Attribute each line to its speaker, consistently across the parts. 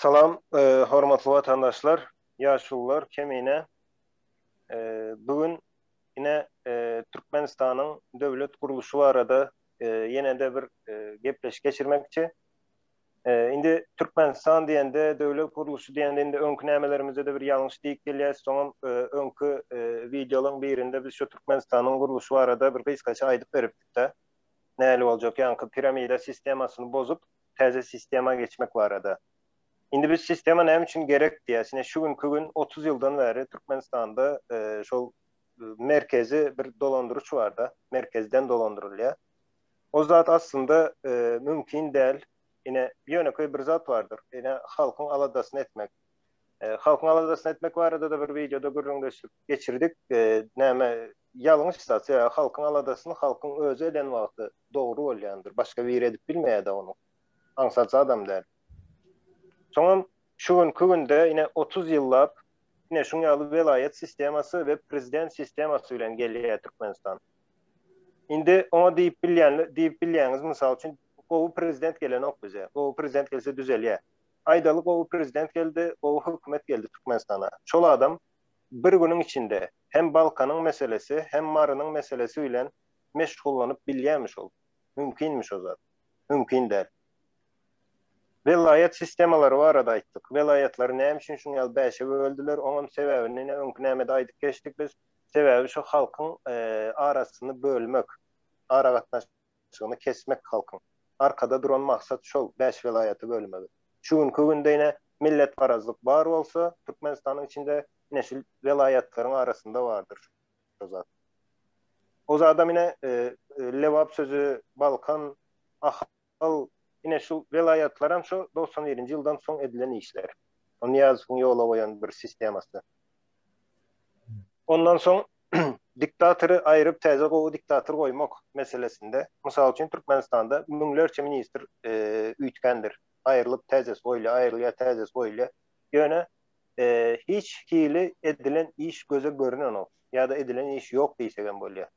Speaker 1: Salam, hormatly watandaşlar, ýaşulular, Kemine. Bu gün ine Türkmenistanyň döwlet gurluşy barada ýene-de bir gepleşik geçirmekçi. Indi Türkmenistan diýende, döwlet gurluşy diýende indi öňki nämelerimizde-de bir ýalňyş diýip gelýäs. Soňam öňki wideolaryň birinde biz şu Türkmenistanyň gurluşy barada bir gysgaça aýdyp beripdik-de. Nähili boljak, ýaňky piramida sistemasyny bozup, täze sistema geçmek barada. Indi biz sistema näme üçin gerek diýýäs. Ine şu günki gün 30 ýyldan bäri Türkmenistanda şol merkezi bir dolandyryş bar-da, merkezden dolandyrylýar. O zat aslynda mümkin däl. Ine ýönekeý bir zat bardyr. Ine halkyň aladasyny etmek. Halkyň aladasyny etmek barada-da bir wideoda gürrüňdeşlik geçirdik. Näme ýalňyş zat, sebäbi halkyň aladasyny halkyň özi eden wagty dogry bolýandyr. Başga biri edip bilmeýär-de ony. Aňsat zadam däl. Soňam şu günki günde ine 30 ýyllap ine şuň ýaly welaýat sistemasy we prezident sistemasy bilen gelýär Türkmenistan. Indi oňa diýip bilýän diýip bilýäňiz mysal üçin gowy prezident gelenok bize. Gowy prezident gelse düzelýär. Aýdaly gowy prezident geldi, gowy hökümet geldi Türkmenistana. Şol adam bir günüň içinde hem Balkanyň meselesi, hem Marynyň meselesi bilen meşgullanyp bilýärmi şol? Mümkinmi şo zat? Mümkin däl. Welaýat sistemalary barada aýtdyk. Welaýatlary näme üçin şuň ýaly bäşe böldüler? Oňam sebäbini ine öňki nämede aýdyp geçdik biz. Sebäbi şo halkyň arasyny bölmek, aragatnaşygyny kesmek halkyň. Arkada duran maksat şol, bäş welaýaty bölmegi. Şu günki günde ine milletparazlyk bar bolsa, Türkmenistanyň içinde ine şu welaýatlaryň arasynda bardyr şo zat. O zadam ine Lebap sözi, Balkan, Ahal, Ol, ine şu welaýatlaram şu 91-nji ýyldan soň edilen işler. O Nyýazowyň ýola goýan bir sistemasy. Ondan soň diktatory aýryp täze gowy diktator goýmak meselesinde, mysal üçin Türkmenistanda müňlerçe ministr üýtgändir. Aýrylyp täzesi goýulýar, aýrylýar, täzesi goýulýar. Ýöne hiç hili edilen iş göze görünenok ýa-da edilen iş ýok diýsegem bolýar.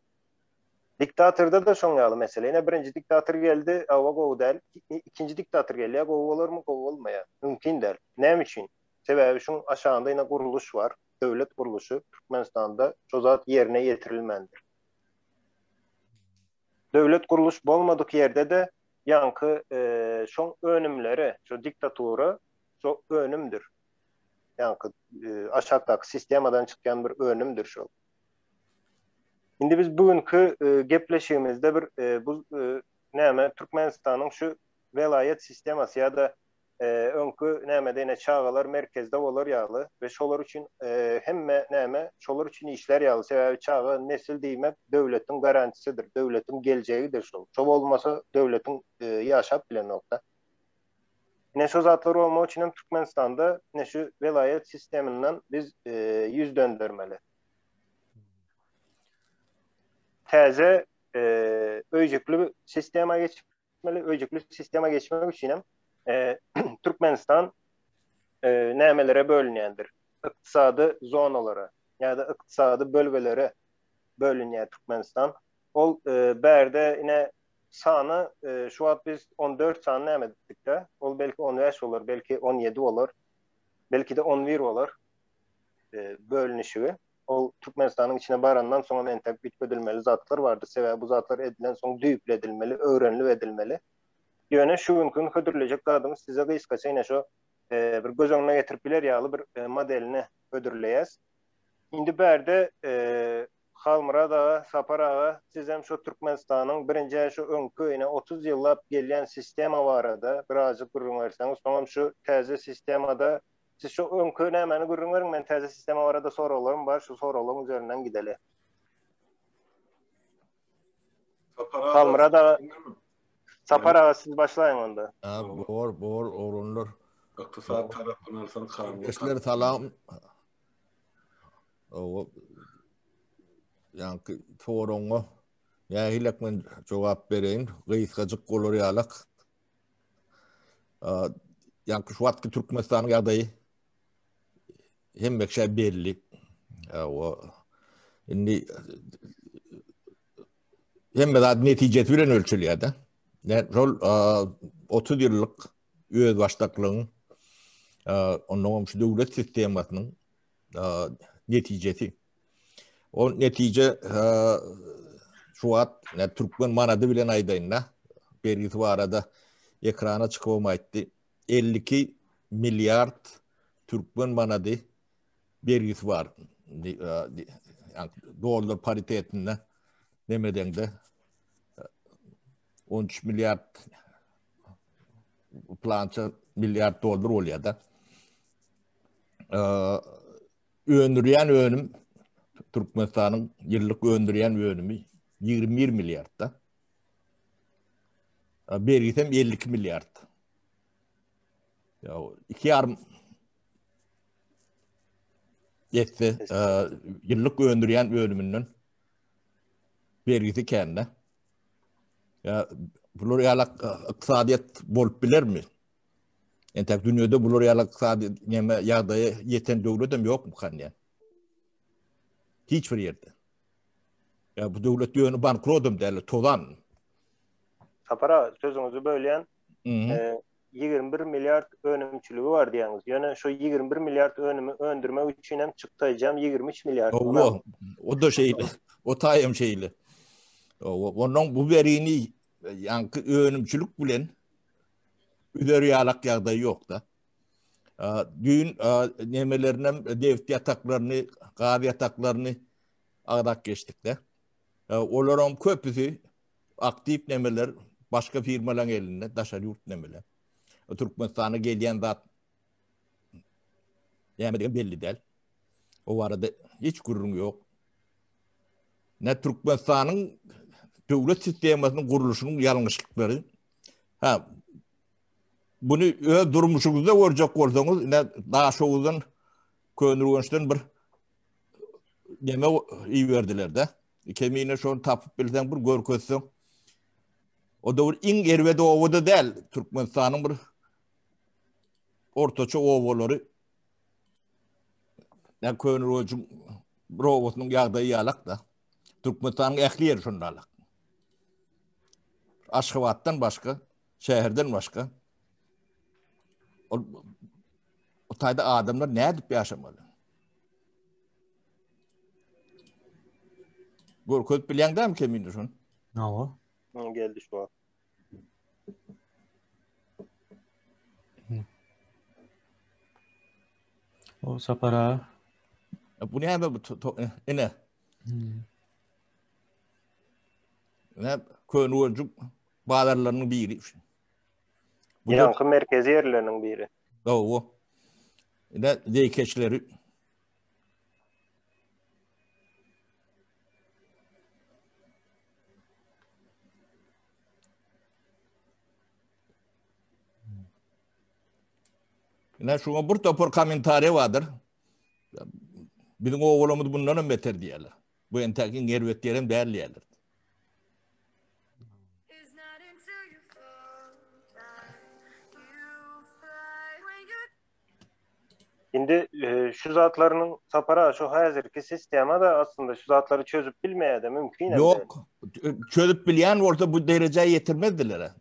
Speaker 1: Diktatorda-da şoň ýaly mesele. Ine birinji diktator geldi, hawa gowy däl. Ikinji diktator gelýär, gowy bolarmy? Gowy bolmaýar. Mümkin däl. Näme üçin? Sebäbi şuň aşagynda ine gurluş bar, döwlet gurluşy. Türkmenistanda şo zat ýerine ýetirilmändir. Döwlet gurluş bolmadyk ýerde-de ýaňky şoň önümleri, şo diktatura şo önümdir. Ýaňky aşakdaky sistemadan çykýan bir önümdir şol. Indi biz bu günki e, gepleşigimizde bir e, bu e, näme Türkmenistanyň şu welaýat sistemasy ýa-da öňki nämede ine çagalar merkezde bolar ýaly we şolar üçin hemme näme şolar üçin işler ýaly sebäbi çaga nesil diýmek döwletiň garantisidir, döwletiň geljegidir şol. Şo bolmasa döwletiň ýaşap bilenokda. Ine şo zatlar bolmak üçin hem Türkmenistanda ine şu welaýat sisteminden biz ýüz döndermeli. Täze öýjükli sistema geçmeli. Öýjükli sistema geçmek üçin hem Türkmenistan nämelere bölünýändir? Ykdysady zonalara ýa-da ykdysady bölgelere bölünýär Türkmenistan. Ol bärde ine sany şu wagt biz 14 sany näme etdik-de, ol belki 15 bolar, belki 17 bolar, belki-de 11 bolar. bölünişigi. Ol Türkmenistanyň içine barandan soňam entek üýtgedilmeli zatlar bardy. Sebäbi bu zatlar edilen soň düýpli edilmeli, öwrenilip edilmeli. Ýöne şu günki gün hödürlejek zadymyz size gysgaça ine şu bir göz öňüne getirip biler ýaly bir modelini hödürleýäs. Indi bärde Halmyrat aga, Sapar aga sizem şu Türkmenistanyň birinji şu öňki ine 30 ýyllap gelýän sistema barada birazjyk gürrüň berseňiz, soňam şu täze sistemada Siz şu öňki nämäni gürrüň beriň, men täze sistema barada soraglarym bar, şu soraglaryň üzerinden gideli. Halmyrat aga. Sapar aga siz başlaýyň onda.
Speaker 2: Ha, bor, bor, oglanlar.
Speaker 3: Ykdysady tarapyny alsaň kanun.
Speaker 2: Işler salam. Owa. Ýaňky soragyňa nähilek men jogap bereýin, gysgajyk bolar ýalak. Ýaňky şu wagtky Türkmenistanyň ýagdaýy hemme kişä belli. O indi hemme zat netijesi bilen ölçelýär-de. Şol 30 ýyllyk özbaşdaklygyň. Onnoňam şu döwlet sistemasynyň netijesi. O netije şu wagt ne türkmen manady bilen aýdaýyn-da, bergisi barada ekrana çykybam aýtdy. 52 milliard türkmen manady bergisi bar. Dollar paritetinde nemedeňde 13 milliard plança milliard dollar bolýar da. Öndürýän önüm Türkmenistanyň ýyllyk öndürýän önümi 21 milliard da. Bergisem 52 milliard. Ya iki yarım etse ýyllyk öndürýän önüminden bergisi kände. Ya bular ýalak ykdysadyýet bolup bilermi? Entek dünýede bular ýaly ykdysady neme ýagdaýa ýeten döwlet hem ýokmy diýen. Hiç bir ýerde. Ya bu döwlet ýöne bankrodam däl, tozan.
Speaker 1: Sapar aga, sözüňizi bölýän. 21 milliard önümçiligi bar diýýäňiz. Ýöne şu 21 milliard önümi öndürmek üçin hem çykdaýjam 23 milliard.
Speaker 2: Owa, o da şeýle. O taýam şeýle. Owa, ondan bu berini ýaňky önümçilik bilen üzer ýalak ýagdaý ýok-da. Düýn nemelerinem neft ýataklaryny, gaz ýataklaryny agzap geçdik-de. Olaryň köpüsi aktiw nemeler başga firmalaryň elinde, daşary ýurt nemeler. Türkmenistana gelýän zat näme diýen belli däl. O barada hiç gürrüň ýok. Ne Türkmenistanyň döwlet sistemasynyň gurluşynyň ýalňyşlyklary. Ha, bunu öz durmuşyňyzda görjek bolsaňyz, ine Daşoguzdan, Köneürgençden bir neme iberdiler-de. Kemine şony tapyp bilseň bir görkezseň. O da bir iň erbet oba-da däl. Türkmenistanyň bir ortaça obalary. Ýa Köneürgenjiň bir obasynyň ýagdaýy ýalak-da. Türkmenistanyň ähli ýeri şonda alak. Aşgabatdan başga, şäherden başga. Ol o taýda adamlar nädip ýaşamaly? Görkezip bilýäň dämi kemini şony?
Speaker 4: Hawa.
Speaker 1: Geldi şu wagt.
Speaker 4: O Sapar aga.
Speaker 2: Bu näme bu ine. Ine Köneürgenjiň bazarlarynyň biri.
Speaker 1: Bu ýaňky merkezi ýerleriniň biri.
Speaker 2: Hawa. Ine zeýkeşleri. Ine şuňa bir topar kommentariýa bardyr. Biziň owalamyz bundan hem beter diýerler. Bu entäk iň erbet ýerem däl diýerler.
Speaker 1: Indi e, şu zatlarynyň Sapar aga şu häzirki sistema da aslynda şu zatlary çözüp bilmeýär-de mümkin hem
Speaker 2: Ýok. Çözüp bilýän bolsa bu derejä ýetirmezdiler.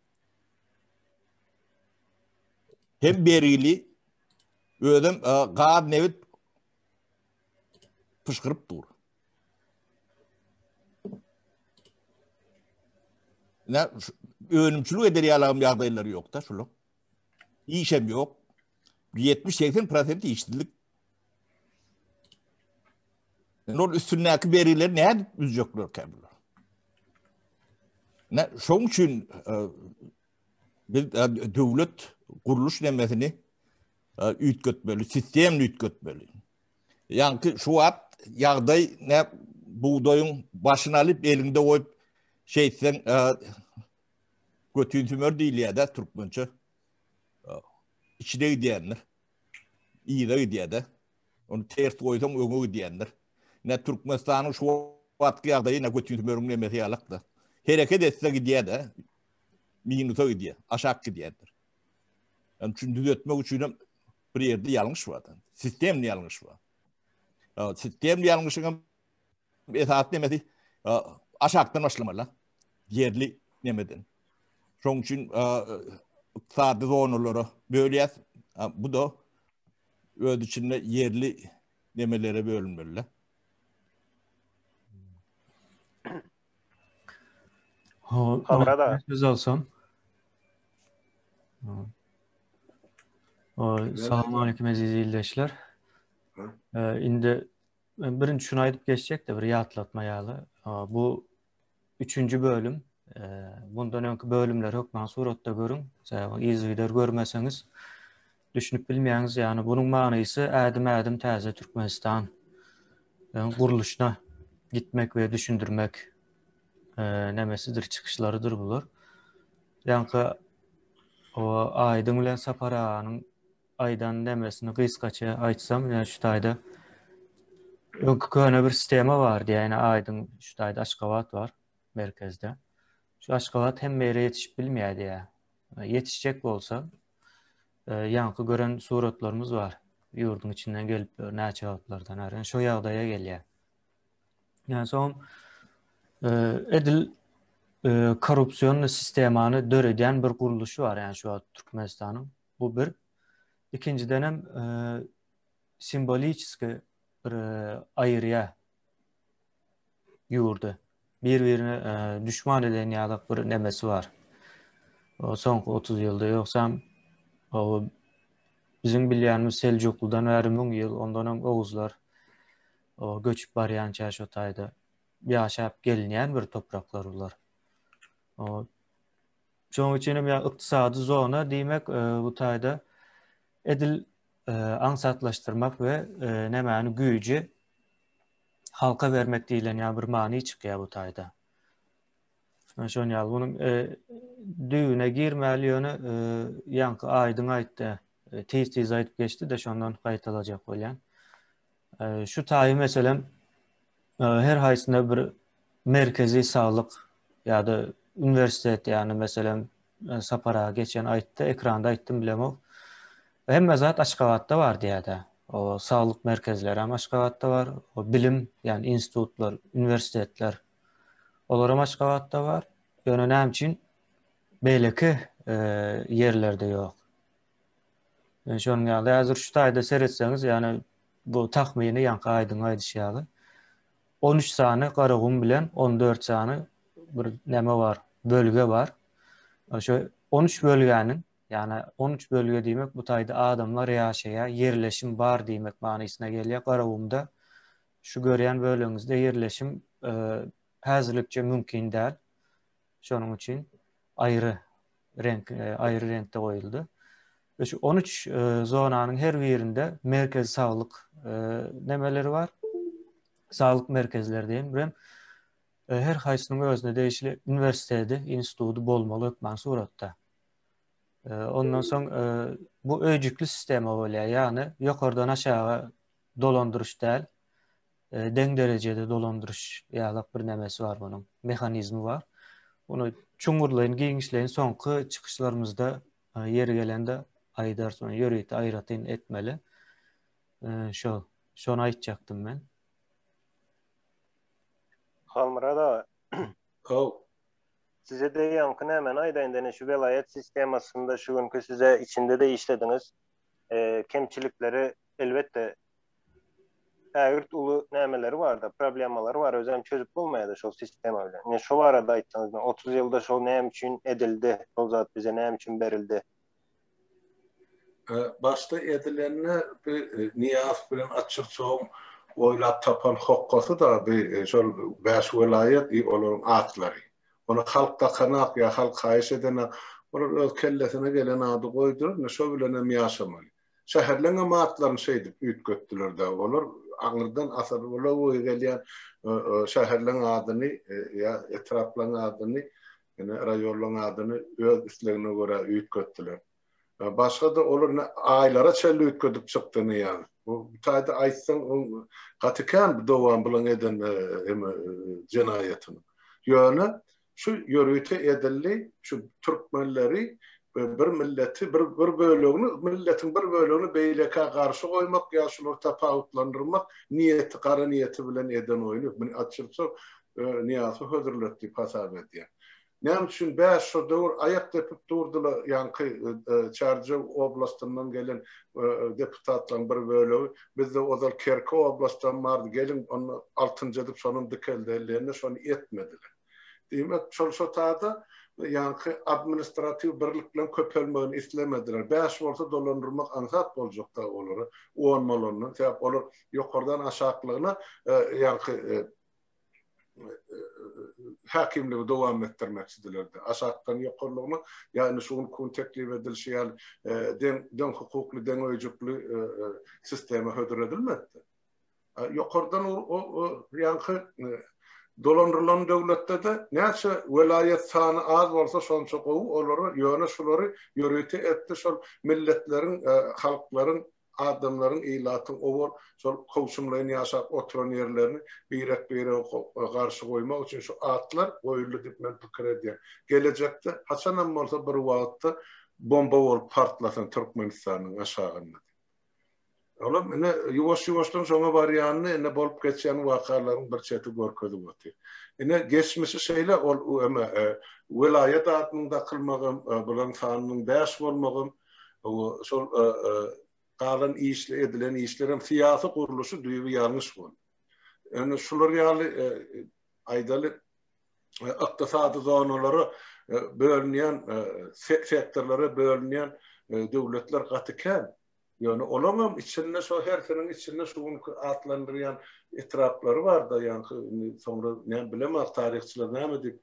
Speaker 2: Hem bergili, özem e, gaz, nebit pyşgyryp dur. Ne önümçilik eder ýalagym ýagdaýlary ýok-da şular. Işem ýok. 70-80 prosent işsizlik. Indi ol üstündäki bergileri nädip üzjeklerkä bular? Ne, şoň üçin e, biz e, döwlet gurluş nemesini e, üýtgetmeli, sistemini üýtgetmeli. Ýaňky şu wagt ýagdaý ne bugdaýyň başyny alyp eliňde goýup şeýtseň götün sümer diýilýär-de türkmençe. Içine gidýändir. Yza gidýär-de. Ony ters goýsaň öňe gidýändir. Ne Türkmenistanyň şu wagtky ýagdaýy ne götün sümeriň nemesi ýalak-da. Hereket etse gidýär-de. Minusa gidýär, aşak gidýändir. Ýani üçin düzetmek üçin hem bir ýerde ýalňyş bar. Sistemli ýalňyş bar. Sistemli ýalňyşyň hem esasy nemesi aşakdan başlamaly. Ýerli nemeden. Şonuň üçin ykdysady zonalara bölýäs. Bu da. Öz içinde ýerli nemelere bölünmeli.
Speaker 1: Kamera
Speaker 4: Söz alsam. Salam aleyküm eziz ildeşler. Indi birinji şunu aýdyp geçjek de bir ýatlatma ýaly. Bu üçünji bölüm. Bundan öňki bölümleri hökman suratda görüň. Sebäbi yzygider görmeseňiz düşünip bilmeýäňiz. Ýagny bunuň manysy ädim-ädim täze Türkmenistan gurluşyna gitmek we düşündirmek nemesidir, çykyşlarydyr bular. Ýaňky o Aýdyň bilen Sapar aganyň aýdan nemesini gysgaça aýtsam, ýa şu taýda öňki köne bir sistema bardy, ýagny Aýdyň şu taýda Aşgabat bar merkezde. Şu Aşgabat hemme ýere ýetişip bilmeýärdi ýa. Ýetişjek bolsa, ýaňky gören suratlarymyz bar. Ýurduň içinden gelip näçe wagtlardan ärän şo ýagdaýa gelýär. Ýani soň edil korrupsion sistemany döredýän bir gurluşy bar, ýani şu wagt Türkmenistanyň. Bu bir. Ikinjiden hem simboliçeski bir aýyrýar ýurdy. Bir-birine düşman eden ýaly bir nemesi bar. O soňky 30 ýylda ýogsam o biziň bilýänimiz Seljuklydan bäri 1000 ýyl, ondan öň Oguzlar o göçüp barýança şo taýda ýaşap gelinýän bir topraklar bular. O Şonuň üçin hem ýa ykdysady zona diýmek bu taýda edil aňsatlaşdyrmak we nämäni güýji halka bermek diýlen ýa bir many çykýar bu taýda. Şonuň ýaly munuň düýbüne girmäli ýöne ýaňky Aýdyň aýtdy, tiz-tiz aýdyp geçdi-de şondan gaýtalajak bolýan. Şu taýy meselem her haýsynda bir merkezi saglyk ýa-da uniwersitet ýagny meselem Sapar aga geçen aýtdy, ekranda aýtdym bilemok. Hemme zat Aşgabatda bar diýýär-de. O saglyk merkezleri hem Aşgabatda bar, o bilim, ýagny institutlar, uniwersitetler olar hem Aşgabatda bar. Ýöne näme üçin beýleki ýerlerde ýok? Yani şonuň ýaly häzir şu taýda seretseňiz, ýagny bu tahmyny ýaňky Aýdyň aýdyşy ýaly 13 sany Garagum bilen 14 sany bir näme bar, bölge bar. Şu 13 bölgäniň, ýagny 13 bölge diýmek bu taýda adamlar ýaşaýar, ýerleşim bar diýmek manysyna gelýär. Garagumda şu görýän bölegiňizde ýerleşim e, häzirlikçe mümkin däl. Şonuň üçin aýry reňk aýry reňkde goýuldy. We şu 13 zonanyň her birinde merkezi saglyk nemeleri bar. Saglyk merkezleri diýen bir hem her haýsynyň özüne degişli uniwersiteti, instituty bolmaly hökman suratda. Ondan soň bu öýjükli sistema bolýar. Ýagny ýokardan aşaga dolandyryş däl, deň derejede dolandyryş ýalak bir nemesi bar munuň, mehanizmi bar. Muny çuňňurlaýyn, giňişleýin soňky çykyşlarymyzda ýeri gelende aýdarys, ony ýörite aýratyn etmeli. Şo, şony aýtjakdym men.
Speaker 1: Halmyrat aga.
Speaker 3: Haw.
Speaker 1: Size-de ýaňky nämeni aýdaýyn, ine şu welaýat sistemasynda şu günki size içinde-de işlediňiz. Kemçilikleri elbetde ägirt uly nämeleri barda, problemalary bar, özem çözüp bolmaýar-da şol sistema bilen. Ine şo barada aýtsaňyz, 30 ýylda şol näme üçin edildi, şol zat bize näme üçin berildi?
Speaker 3: Başda edilende bi Nyýazow bilen Atçyrçowyň oýlap tapan hokgasy-da bi şol bäş welaýat i olaryň atlary. Ony halk dakanak ýa halk haýyş edenak, olar öz kellesine gelen ady goýdular, indi şo bilenem ýaşamaly. Şäherleňem atlaryny şeýdip üýtgetdiler-dä. Olar aňyrdan asyrlar boýy gelýän şäherleň adyny ýa etraplaryň adyny, ýene raýonlaryň adyny öz islegine görä üýtgetdiler. Başga-da olar ine aýlara çenli üýtgedip çykdy Nyýazow. Bu taýda aýtsaň gaty kän bu dowam bulaň eden eme jenaýatynyň. Ýöne Şu ýörite edildi, şu türkmenleri bir milleti, bir bir bölegini, milletiň bir bölegini beýlekä garşy goýmak ýa şulary tapawutlandyrmak niýeti, gara niýeti bilen eden oýny. Muny açylsa Nyýazow hödürledi diýip hasap edýän. Näme üçin bäş şo döwür aýak depip durdylar ýaňky Çärjew oblastyndan gelen deputatlaryň bir bölegi bizde ozal Kerki oblastdan bardy geliň onda altynjy edip şonam dikeldeli diýende şony etmediler. Diýmek şol şo tada ýaňky administratiw birlikleriň köpelmegini islemediler. Bäş bolsa dolandyrmak aňsat boljakda olara on bolandan sebäp olar ýokardan aşaklygyna ýaňky häkimligi dowam etdirmekçidiler-de. Aşakdan ýokarlygyna, ýagny şu günki gün teklip edilişi ýaly deň deň hukukly, deň öýjükli sistema hödür edilmedi. Ýokardan ýaňky dolandyrylan döwletde-de näçe welaýat sany az bolsa şonça gowy olara, ýöne şulary ýörite etdi şol milletleriň, halklaryň Adamlaryň, ilatyň owal şol kowçumlaýyn ýaşap oturan ýerlerini birek-birege garşy goýmak üçin şu atlar goýuldy diýip men pikir edýän. Gelejekde haçanam bolsa bir wagtda bomba bolup partlasyn Türkmenistanyň aşagynda diýip. Olam ine ýuwaş-ýuwaşdan şoňa barýanyny ine bolup geçýän wakalaryň bir çeti görkezip otyr. Ine geçmişi şeýle ol eme welaýat adynyň dakylmagam, bularyň sanynyň bäş bolmagam Şol galan işli edilen işlerem syýasy gurluşy düýbi ýalňyş boldy. Ýöne şular ýaly aýdaly ykdysady zonalara bölünýän sektorlara bölünýän döwletler gaty kän. Ýöne olaryň hem içinde şo hersiniň içinde şu günki atlandyrýan etraplary bar-da, ýaňky indi soňra näme bilemok taryhçylar näme diýip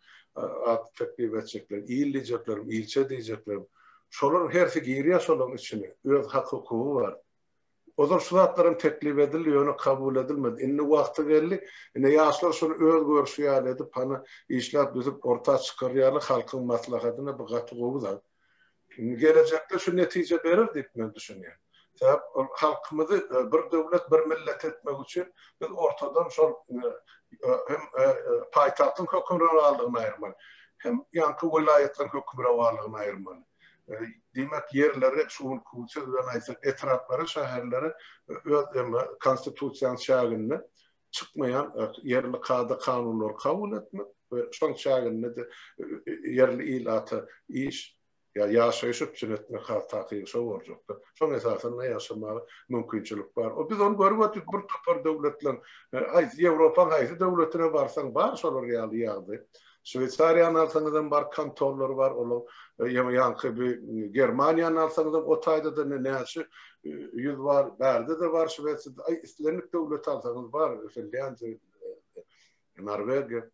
Speaker 3: at teklip etjekler, il diýjeklermi, ilçe diýjeklermi. Şolaryň hersi girýär şolaryň içine, öz hak-hukugy bar. Ozal şu zatlar hem teklip edildi, ýöne kabul edilmedi. Indi wagty geldi, ine ýaşlar şony öz görşi ýaly edip, hany işläp düzüp orta çykarýarlar halkyň maslahatyna, bu gaty gowy zat. Indi gelejekde şu netije berer diýip men düşünýän. Sebäp ol halkymyzy bir döwlet, bir millet etmek üçin biz ortadan şol hem paýtagtyň hökümrowanlygyny aýyrmaly, hem ýaňky welaýatlaryň hökümrowanlygyny aýyrmaly. Diýmek, ýerleri şu günki söz bilen aýtsak, etraplara, şäherlere öz konstitusiýanyň çäginde çykmaýan ýerli kada-kanunlary kabul etmek we şoň çäginde-de ýerli ilata iş ýa ýaşaýyş üpjün etmek has takygy şo boljakdyr. Şoň esasynda ýaşamaga mümkinçilik bar. O biz ony görüp otyrys bir topar döwletleriň haýsy Ýewropaň haýsy döwletine barsaň bar şolar ýaly ýagdaý. Şweýsariýany alsaňyzam bar kantonlary bar olaň ýaňky bir Germaniýany alsaňyzam o taýda-da näçe ýüz bar, bärde-de bar Şwesiýada, aý islendik döwleti alsaňyz bar, Finlýandiýa, Norwegiýa.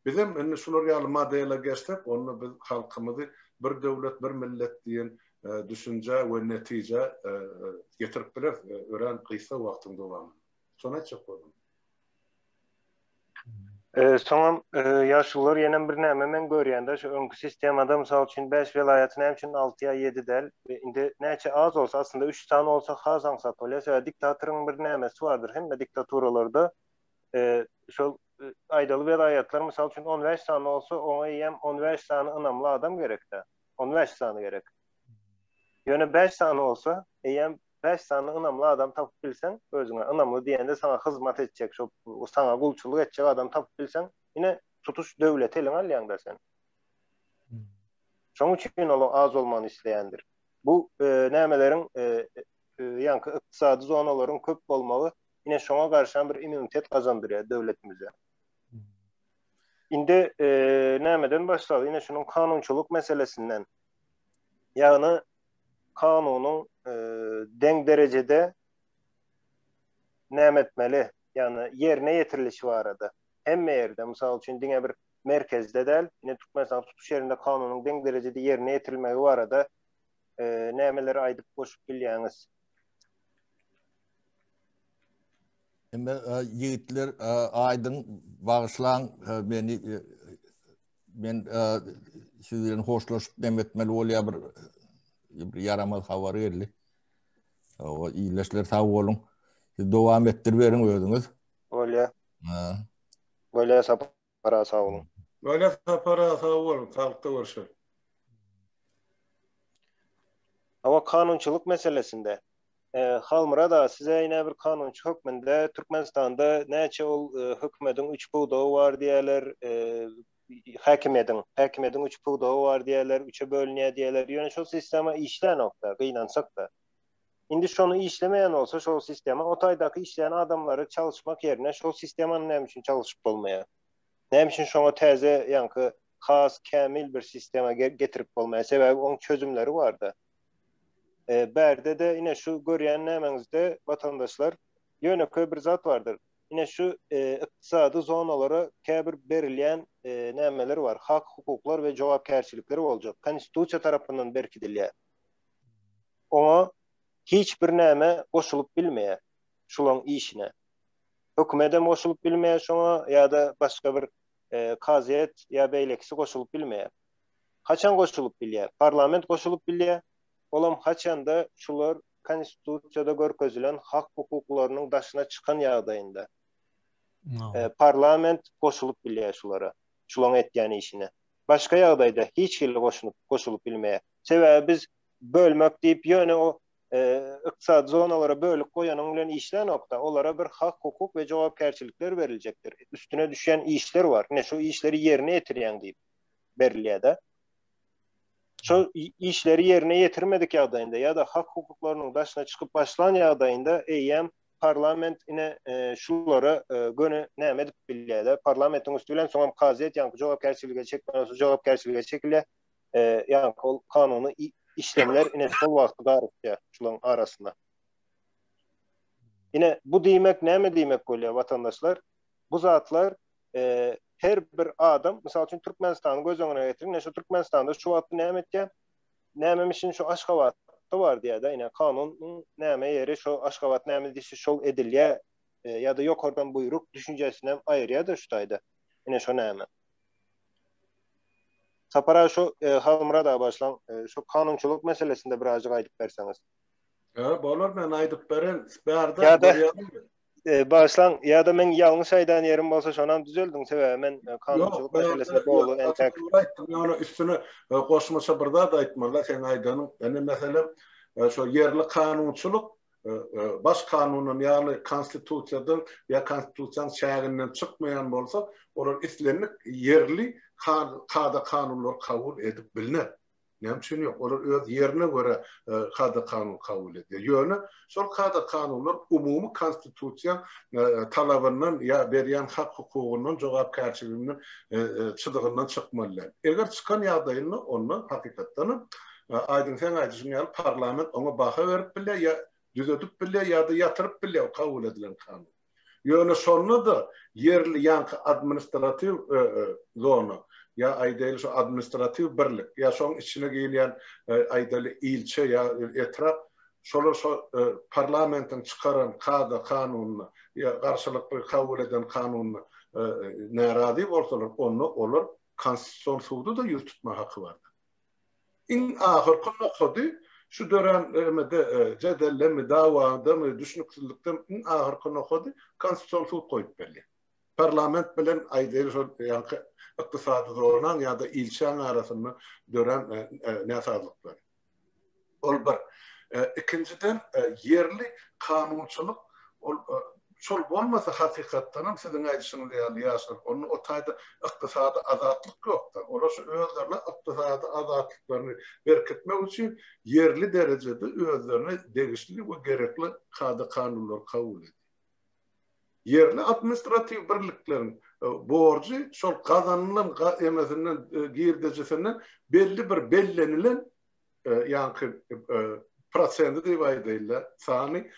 Speaker 3: Bizem indi şular ýaly modele geçsek, onda biz halkymyzy bir döwlet, bir millet diýen düşünjä we netijä getirip bileris örän gysga wagtyň dowamynda. Şony aýtjak boldum.
Speaker 1: Soňam ýaşulular ýenem bir näme men görýände şu öňki sistemada mysal üçin 5 welaýaty näme üçin 6 ýa 7 däl? Indi näçe az bolsa aslynda 3 sany bolsa has aňsat bolýar. Sebäbi diktatoryň bir nämesi bardyr hemme diktaturalarda şol aýdaly welaýatlar mysal üçin 15 sany bolsa oňa eýýäm 15 sany ynamly adam gerekdä. 15 sany gerek. Ýöne 5 sany bolsa eýýäm 5 sany ynamly adam tapyp bilseň, özüňe ynamly diýende saňa hyzmat etjek, şo saňa gulçulyk etjek adam tapyp bilseň, ine tutuş döwleti eliňe alýaň-da sen. Şoň üçin ol az bolmagyny isleýändir. Bu nämeleriň ýaňky ykdysady zonalaryň köp bolmagy ine şoňa garşam bir immunitet gazandyrýar döwletimize. Indi nämeden başlaly? Ine şunuň kanunçylyk meselesinden. Ýagny kanunyň deň derejede näme etmeli, ýagny ýerine ýetirilişi barada hemme ýerde, mysal üçin diňe bir merkezde däl, ine Türkmenistanyň tutuş ýerinde kanunyň deň derejede ýerine ýetirilmegi barada nämeleri aýdyp goşup bilýäňiz?
Speaker 2: Emme ýigitler aýdyň bagyşlaň meni Men siz bilen hoşlaşyp dem etmeli bolýar bir bir ýaramaz habar geldi. O ildeşler sag boluň. Siz dowam etdiriberiň özüňiz.
Speaker 1: Bolýar. Ha. Bolýar Sapar aga sag boluň.
Speaker 3: Bolýar Sapar aga sag boluň. Saglykda görşelim.
Speaker 1: Hawa kanunçylyk meselesinde Halmyrat aga size ine bir kanunçy hökmünde Türkmenistanda näçe ol hökümediň üç pudagy bar diýýärler. häkimiýetiň, häkimiýetiň üç pudagy bar diýýärler, üçe bölünýär diýýärler. Ýöne şol sistema işlänok-da, gynansak-da. Indi şony işlemeýän bolsa şol sistema, o taýdaky işleýän adamlary çalyşmak ýerine şol sistemany näme üçin çalyşyp bolmaýar? Näme üçin şoňa täze ýaňky has kämil bir sistema getirip bolmaýar? Sebäbi oň çözümleri bar-da. Bärde-de ine şu görýän nämäňizde watandaşlar ýönekeý bir zat bardyr. Ine şu ykdysady zonalara käbir berilýän nämeler bar, hak-hukuklar we jogapkärçilikler boljak. Konstitusiýa tarapyndan berkidilýär. Oňa hiç bir näme goşulyp bilmeýär şulaň işine. Hökümetem goşulyp bilmeýär şoňa ýa-da başga bir kazyýet ýa beýlekisi goşulyp bilmeýär. Haçan goşulyp bilýär? Parlament goşulyp bilýär. Olam haçanda şular konstitusiýada görkezilen hak-hukuklarynyň daşyna çykan ýagdaýynda. Parlament goşulyp bilýär şulara, şulaň etýän işine. Başga ýagdaýda hiç hili goşulyp goşulyp bilmeýär. Sebäbi biz bölmek diýip ýöne o ykdysady zonalara bölük goýanyň bilen işlänokda, olara bir hak-hukuk we jogapkärçilikler beriljekdir. Üstüne düşýän işler bar. Ine şu işleri ýerine ýetirýäň diýip berilýär-de. Şol işleri ýerine ýetirmedik ýagdaýynda ýa-da hak-hukuklarynyň daşyna çykyp başlan ýagdaýynda eýýäm parlament ine şulara göni näme edip bilýär-de, parlamentiň üsti bilen soňam kazyýet ýaňky jogapkärçilige çekmeli bolsa jogapkärçilige çekilýär. Ýaňky ol kanuny işlemler ine şol wagty garyşýar şularyň arasyna. Ine bu diýmek näme diýmek bolýar watandaşlar? Bu zatlar her bir adam, mysal üçin Türkmenistany göz öňüne getiriň, ine şu Türkmenistanda şu wagt näme etýär? Nämemişin şu Aşgabatda bar diýýär-de, ine kanunyň näme ýeri şu Aşgabat näme diýse şol edilýär ýa-da ýokardan buýruk düşünjesini hem aýyrýar-da şu taýda. Ine şo näme. Sapar aga şu Halmyrat aga başlaň, şu kanunçylyk meselesinde birazjyk aýdyp berseňiz.
Speaker 3: Hä, bolar men aýdyp beren. Bärde
Speaker 1: görýäňmi? Bagyşlaň, ýa-da meň ýalňyş aýdan ýerim bolsa şonam düzeldiň, sebäbi men kanunçylyk meselesinde doly
Speaker 3: entäk. Ýok, aýtdyň, ýöne üstüne goşmaça bir zat aýtmaly-da seň aýdanyň. Indi meselem, şo ýerli kanunçylyk baş kanundan ýagny konstitusiýadan ýa konstitusiýanyň çäginden çykmaýan bolsa, olar islendik ýerli kada-kanunlary kabul edip bilner. Näme üçin ýok? Olar öz ýerine görä kada-kanun kabul edýär. Ýöne şol kada-kanunlar umumy konstitusiýaň talabyndan ýa berýän hak-hukugyndan, jogapkärçiliginden, çyzygyndan çykmaly däl. Eger çykan ýagdaýynda onda hakykatdanam Aýdyň seň aýdyşyň ýaly parlament oňa baha berip bilýär ýa düzedip bilýär ýa-da ýatyryp bilýär o kabul edilen kanuny. Ýöne şonda-da ýerli ýaňky administratiw zona ýa aýdaýly şo administratiw birlik ýa şoň içine girýän aýdaly ilçe ýa etrap şolar şo parlamentiň çykaran kada kanunyna ýa garşylykly kabul eden kanunyna närazy bolsalar onda olar konstitusion suda-da ýüz tutma haky bardyr. Iň ahyrky nokady şu dörän emede jedeldemi, dawadamy, düşnüksizlikdemi iň ahyrky nokady Konstitusion sud goýup berýär. Parlament bilen aýdaýly şol ýaňky ykdysady zonaň ýa-da ilçäň arasynda dörän näsazlyklary. Ol bir. Ikinjiden ýerli kanunçylyk ol şol bolmasa hakykatdanam siziň aýdyşyňyz ýaly ýaşlar onda o taýda ykdysady azatlyk ýokda. Olar şu özlerine ykdysady azatlyklaryny berkitmek üçin ýerli derejede özlerine degişli we gerekli kada-kanunlary kabul edýär. Ýerli administratiw birlikleriň borjy şol gazanylan emesinden girdejisinden belli bir bellenilen ýaňky prosendi diýip aýdaýynda, sany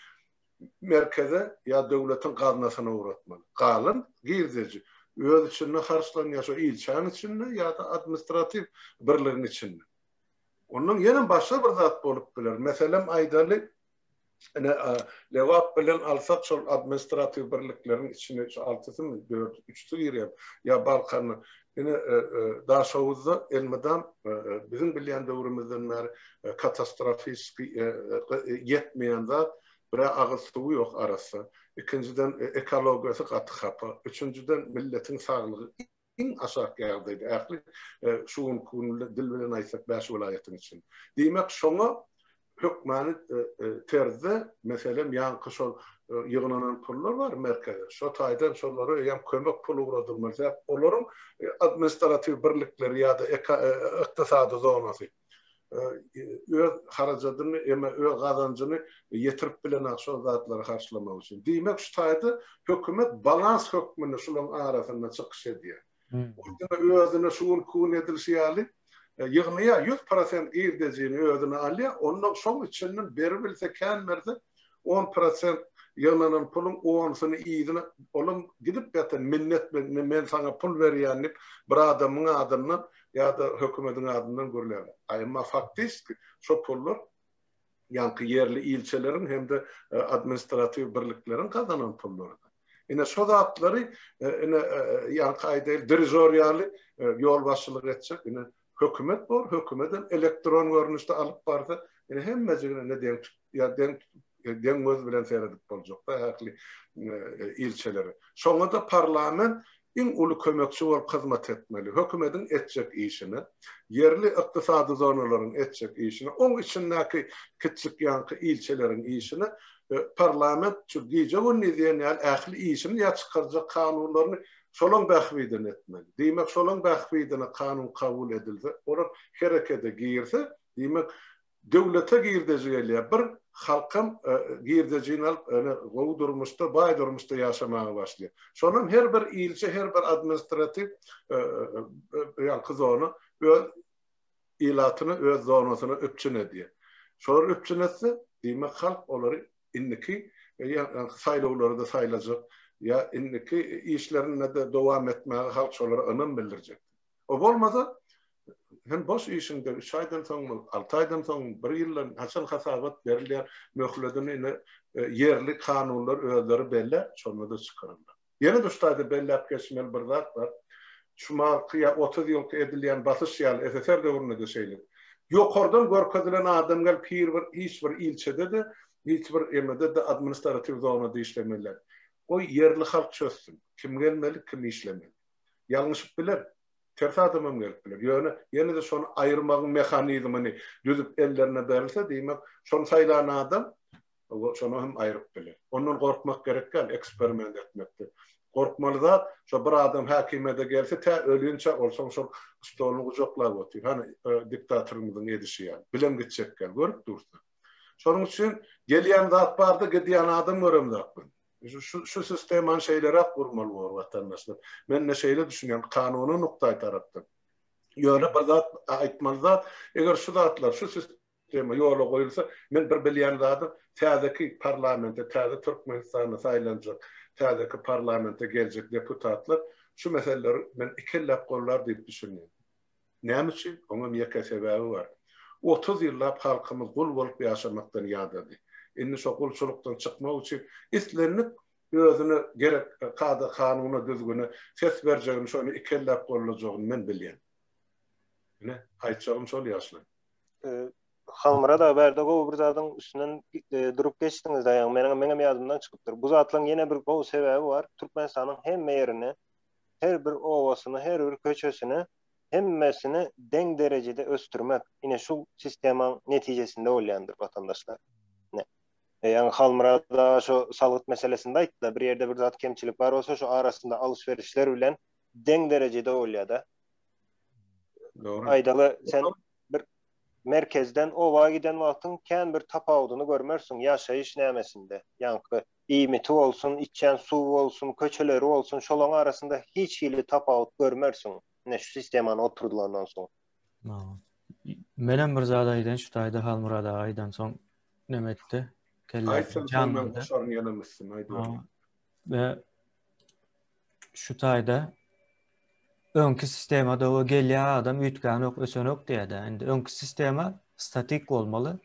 Speaker 3: merkeze ýa döwletiň gaznasyna ugratmaly. Galan girdeji öz içinde harçlanýar, şo ilçäň içinde ýa-da administratiw birligiň içinde. Ondan ýene başga bir zat bolup biler. Meselem aýdaly, Ine, Lebap bilen alsak şol administratiw birlikleriň içine şu altysymy, dördü, üçüsi girýär. Ýa Balkanda. Ine, Daşoguzda elmydam biziň bilýän döwrümizden bäri katastrofiski ýetmeýän zat, bir-ä agyz suwy ýok arassa, ikinjiden ekologiýasy gaty hapa, üçünjiden milletiň saglygy iň aşak ýagdaýda ähli şu günki gün dil bilen aýtsak bäş welaýatyň içinde. Diýmek şoňa. Hökmany terzde, meselem, ýaňky şol ýygnanan pullar bar merkeze, şo taýdan şolara eýýäm kömek puly ugradylmaly. Sebäp olaryň administratiw birlikleri ýa-da ykdysady zonasy öz harajadyny eme öz gazanjyny ýetirip bilenok şol zatlary harçlamak üçin. Diýmek, şu taýda hökümet balans hökmünde şularyň arasynda çykyş edýär. Ol diňe özüne şu günki gün edilişi ýaly ýygnaýar, 100% girdejini özüne alýar, onda şoň içinden beribilse kän berse 10% ýygnanan puluň onusyny yzyna olam gidip ýatan minnet bilen men saňa pul berýän diýip bir adamyň adyndan ýa-da hökümediň adyndan gürlärler. A emma faktiski şo pullar ýaňky ýerli ilçeleriň hem-de administratiw birlikleriň gazanan pullarydyr. Ine şo zatlary ine ýaňky aýdaýyl dirižor ýaly ýolbaşçylyk etjek ine hökümet bor, hökümetem elektron görnüşde alyp barsa ine hemmejigine ine deň ýa deň deň göz bilen seredip boljak-da ähli ilçelere. Şoňa-da parlament iň uly kömekçi bolup hyzmat etmeli. Hökümediň etjek işine, ýerli ykdysady zonalaryň etjek işine, oň içindäki kiçjik ýaňky ilçeleriň işine parlament şu gije-gündiz diýen ýaly ähli işini ýa çykarjak kanunlaryny şolaň bähbidine etmeli. Diýmek, şolaň bähbidine kanun kabul edilse, olar herekete girse, diýmek, Döwlete girdeji gelýär. Bir halkam girdejini alyp, ene gowy durmuşda, baý durmuşda ýaşamaga başlaýar. Şonam her bir ilçe, her bir administratiw ýaňky zona öz ilatyny öz zonasyna üpjün edýär. Şolar üpjün etse, diýmek halk olary indiki ýaňky saýlawlarda saýlajak ýa indiki işlerinde-de dowam etmäge halk şolara ynam bildirjek. O bolmasa, sen boş işiňde üç aýdan soňmy, alty aýdan soňmy, bir ýyldan haçan hasabat berilýär, möhledini ine ýerli kanunlar özleri bellär, şonda-da çykararlar. Ýene-de şu taýda belläp geçmeli bir zat bar. Şu maňky ýa 30 ýylky edilýän basyş ýaly SSR döwründe-de şeýledi. Ýokardan görkezilen adam gelip hir bir hiç bir ilçede-de, hiç bir emede-de administratiw zonada işlemeliler. Goý ýerli halk çözsün. Kim gelmeli, kim işlemeli. Ýalňyşyp biler. Ters adamam gelip biler. Ýöne ýene-de şony aýyrmagyň mehanizmini düzüp ellerine berilse, diýmek, şony saýlan adam şony hem aýryp biler. Ondan gorkmak gerek däl eksperiment etmekde. Gorkmaly zat, şo bir adam häkimiýete gelse, tä ölinçä ol soň şol stoluny gujaklap otyr. Hany, diktatorymyzyň edişi ýaly. Bilem gitjek däl, görüp dursa. Şonuň üçin gelýän zat bar-da, gidýän adam göremzok biz. Şu şu sistemany şeýleräk gurmaly bor watandaşlar. Men-de şeýle düşünýän kanuny nukdaý tarapdan. Ýöne bir zat aýtmaly zat, eger şu zatlar şu sistema ýola goýulsa, men bir bilýän zadym, täzeki parlamente, täze Türkmenistanda saýlanjak, täzeki parlamente geljek deputatlar şu meseleleri men ikelläp gollar diýip düşünýän. Näme üçin? Oňam ýeke sebäbi bar. 30 ýyllap halkymyz gul bolup ýaşamakdan ýadady. Indi şo gulçulykdan çykmak üçin islendik özüne gerek kada-kanuna, düzgüne ses berjegini, şony ikelläp gollajagyny men bilýän. Ine, aýtjagym şol ýaşlar.
Speaker 1: Halmyrat aga bärde gowy bir zadyň üstünden durup geçdiňiz daýaň. Meniň meňem ýadymdan çykypdyr. Bu zatlaryň ýene bir gowy sebäbi bar. Türkmenistanyň hemme ýerine her bir obasyny, her bir köçesini hemmesini deň derejede ösdürmek ine şu sistemaň netijesinde bolýandyr watandaşlar. Ine. E, ýaňy Halmyrat aga şu salgyt meselesinde aýtdy-da, bir ýerde bir zat kemçilik bar bolsa, şu arasynda alyş-berişler bilen deň derejede bolýar-da.
Speaker 3: Dogry.
Speaker 1: Aýdaly, sen bir merkezden oba giden wagtyň kän bir tapawudyny görmersiň ýaşaýyş nämesinde. Ýaňky iýmiti bolsun, içýän suwy bolsun, köçeleri bolsun, şolaň arasynda hiç hili tapawut görmersiň, ine şu sistemany oturdylandan soň.
Speaker 4: Menem bir zat aýdaýyn şu taýda Halmyrat aga aýdan soň neme etdi?
Speaker 3: Aýtsaň soň men goşaryn ýenem üstüne aýdyber.
Speaker 4: We şu taýda öňki sistemada o gelýän adam üýtgänok, ösenok diýýär-de. Indi öňki sistema statik bolmaly.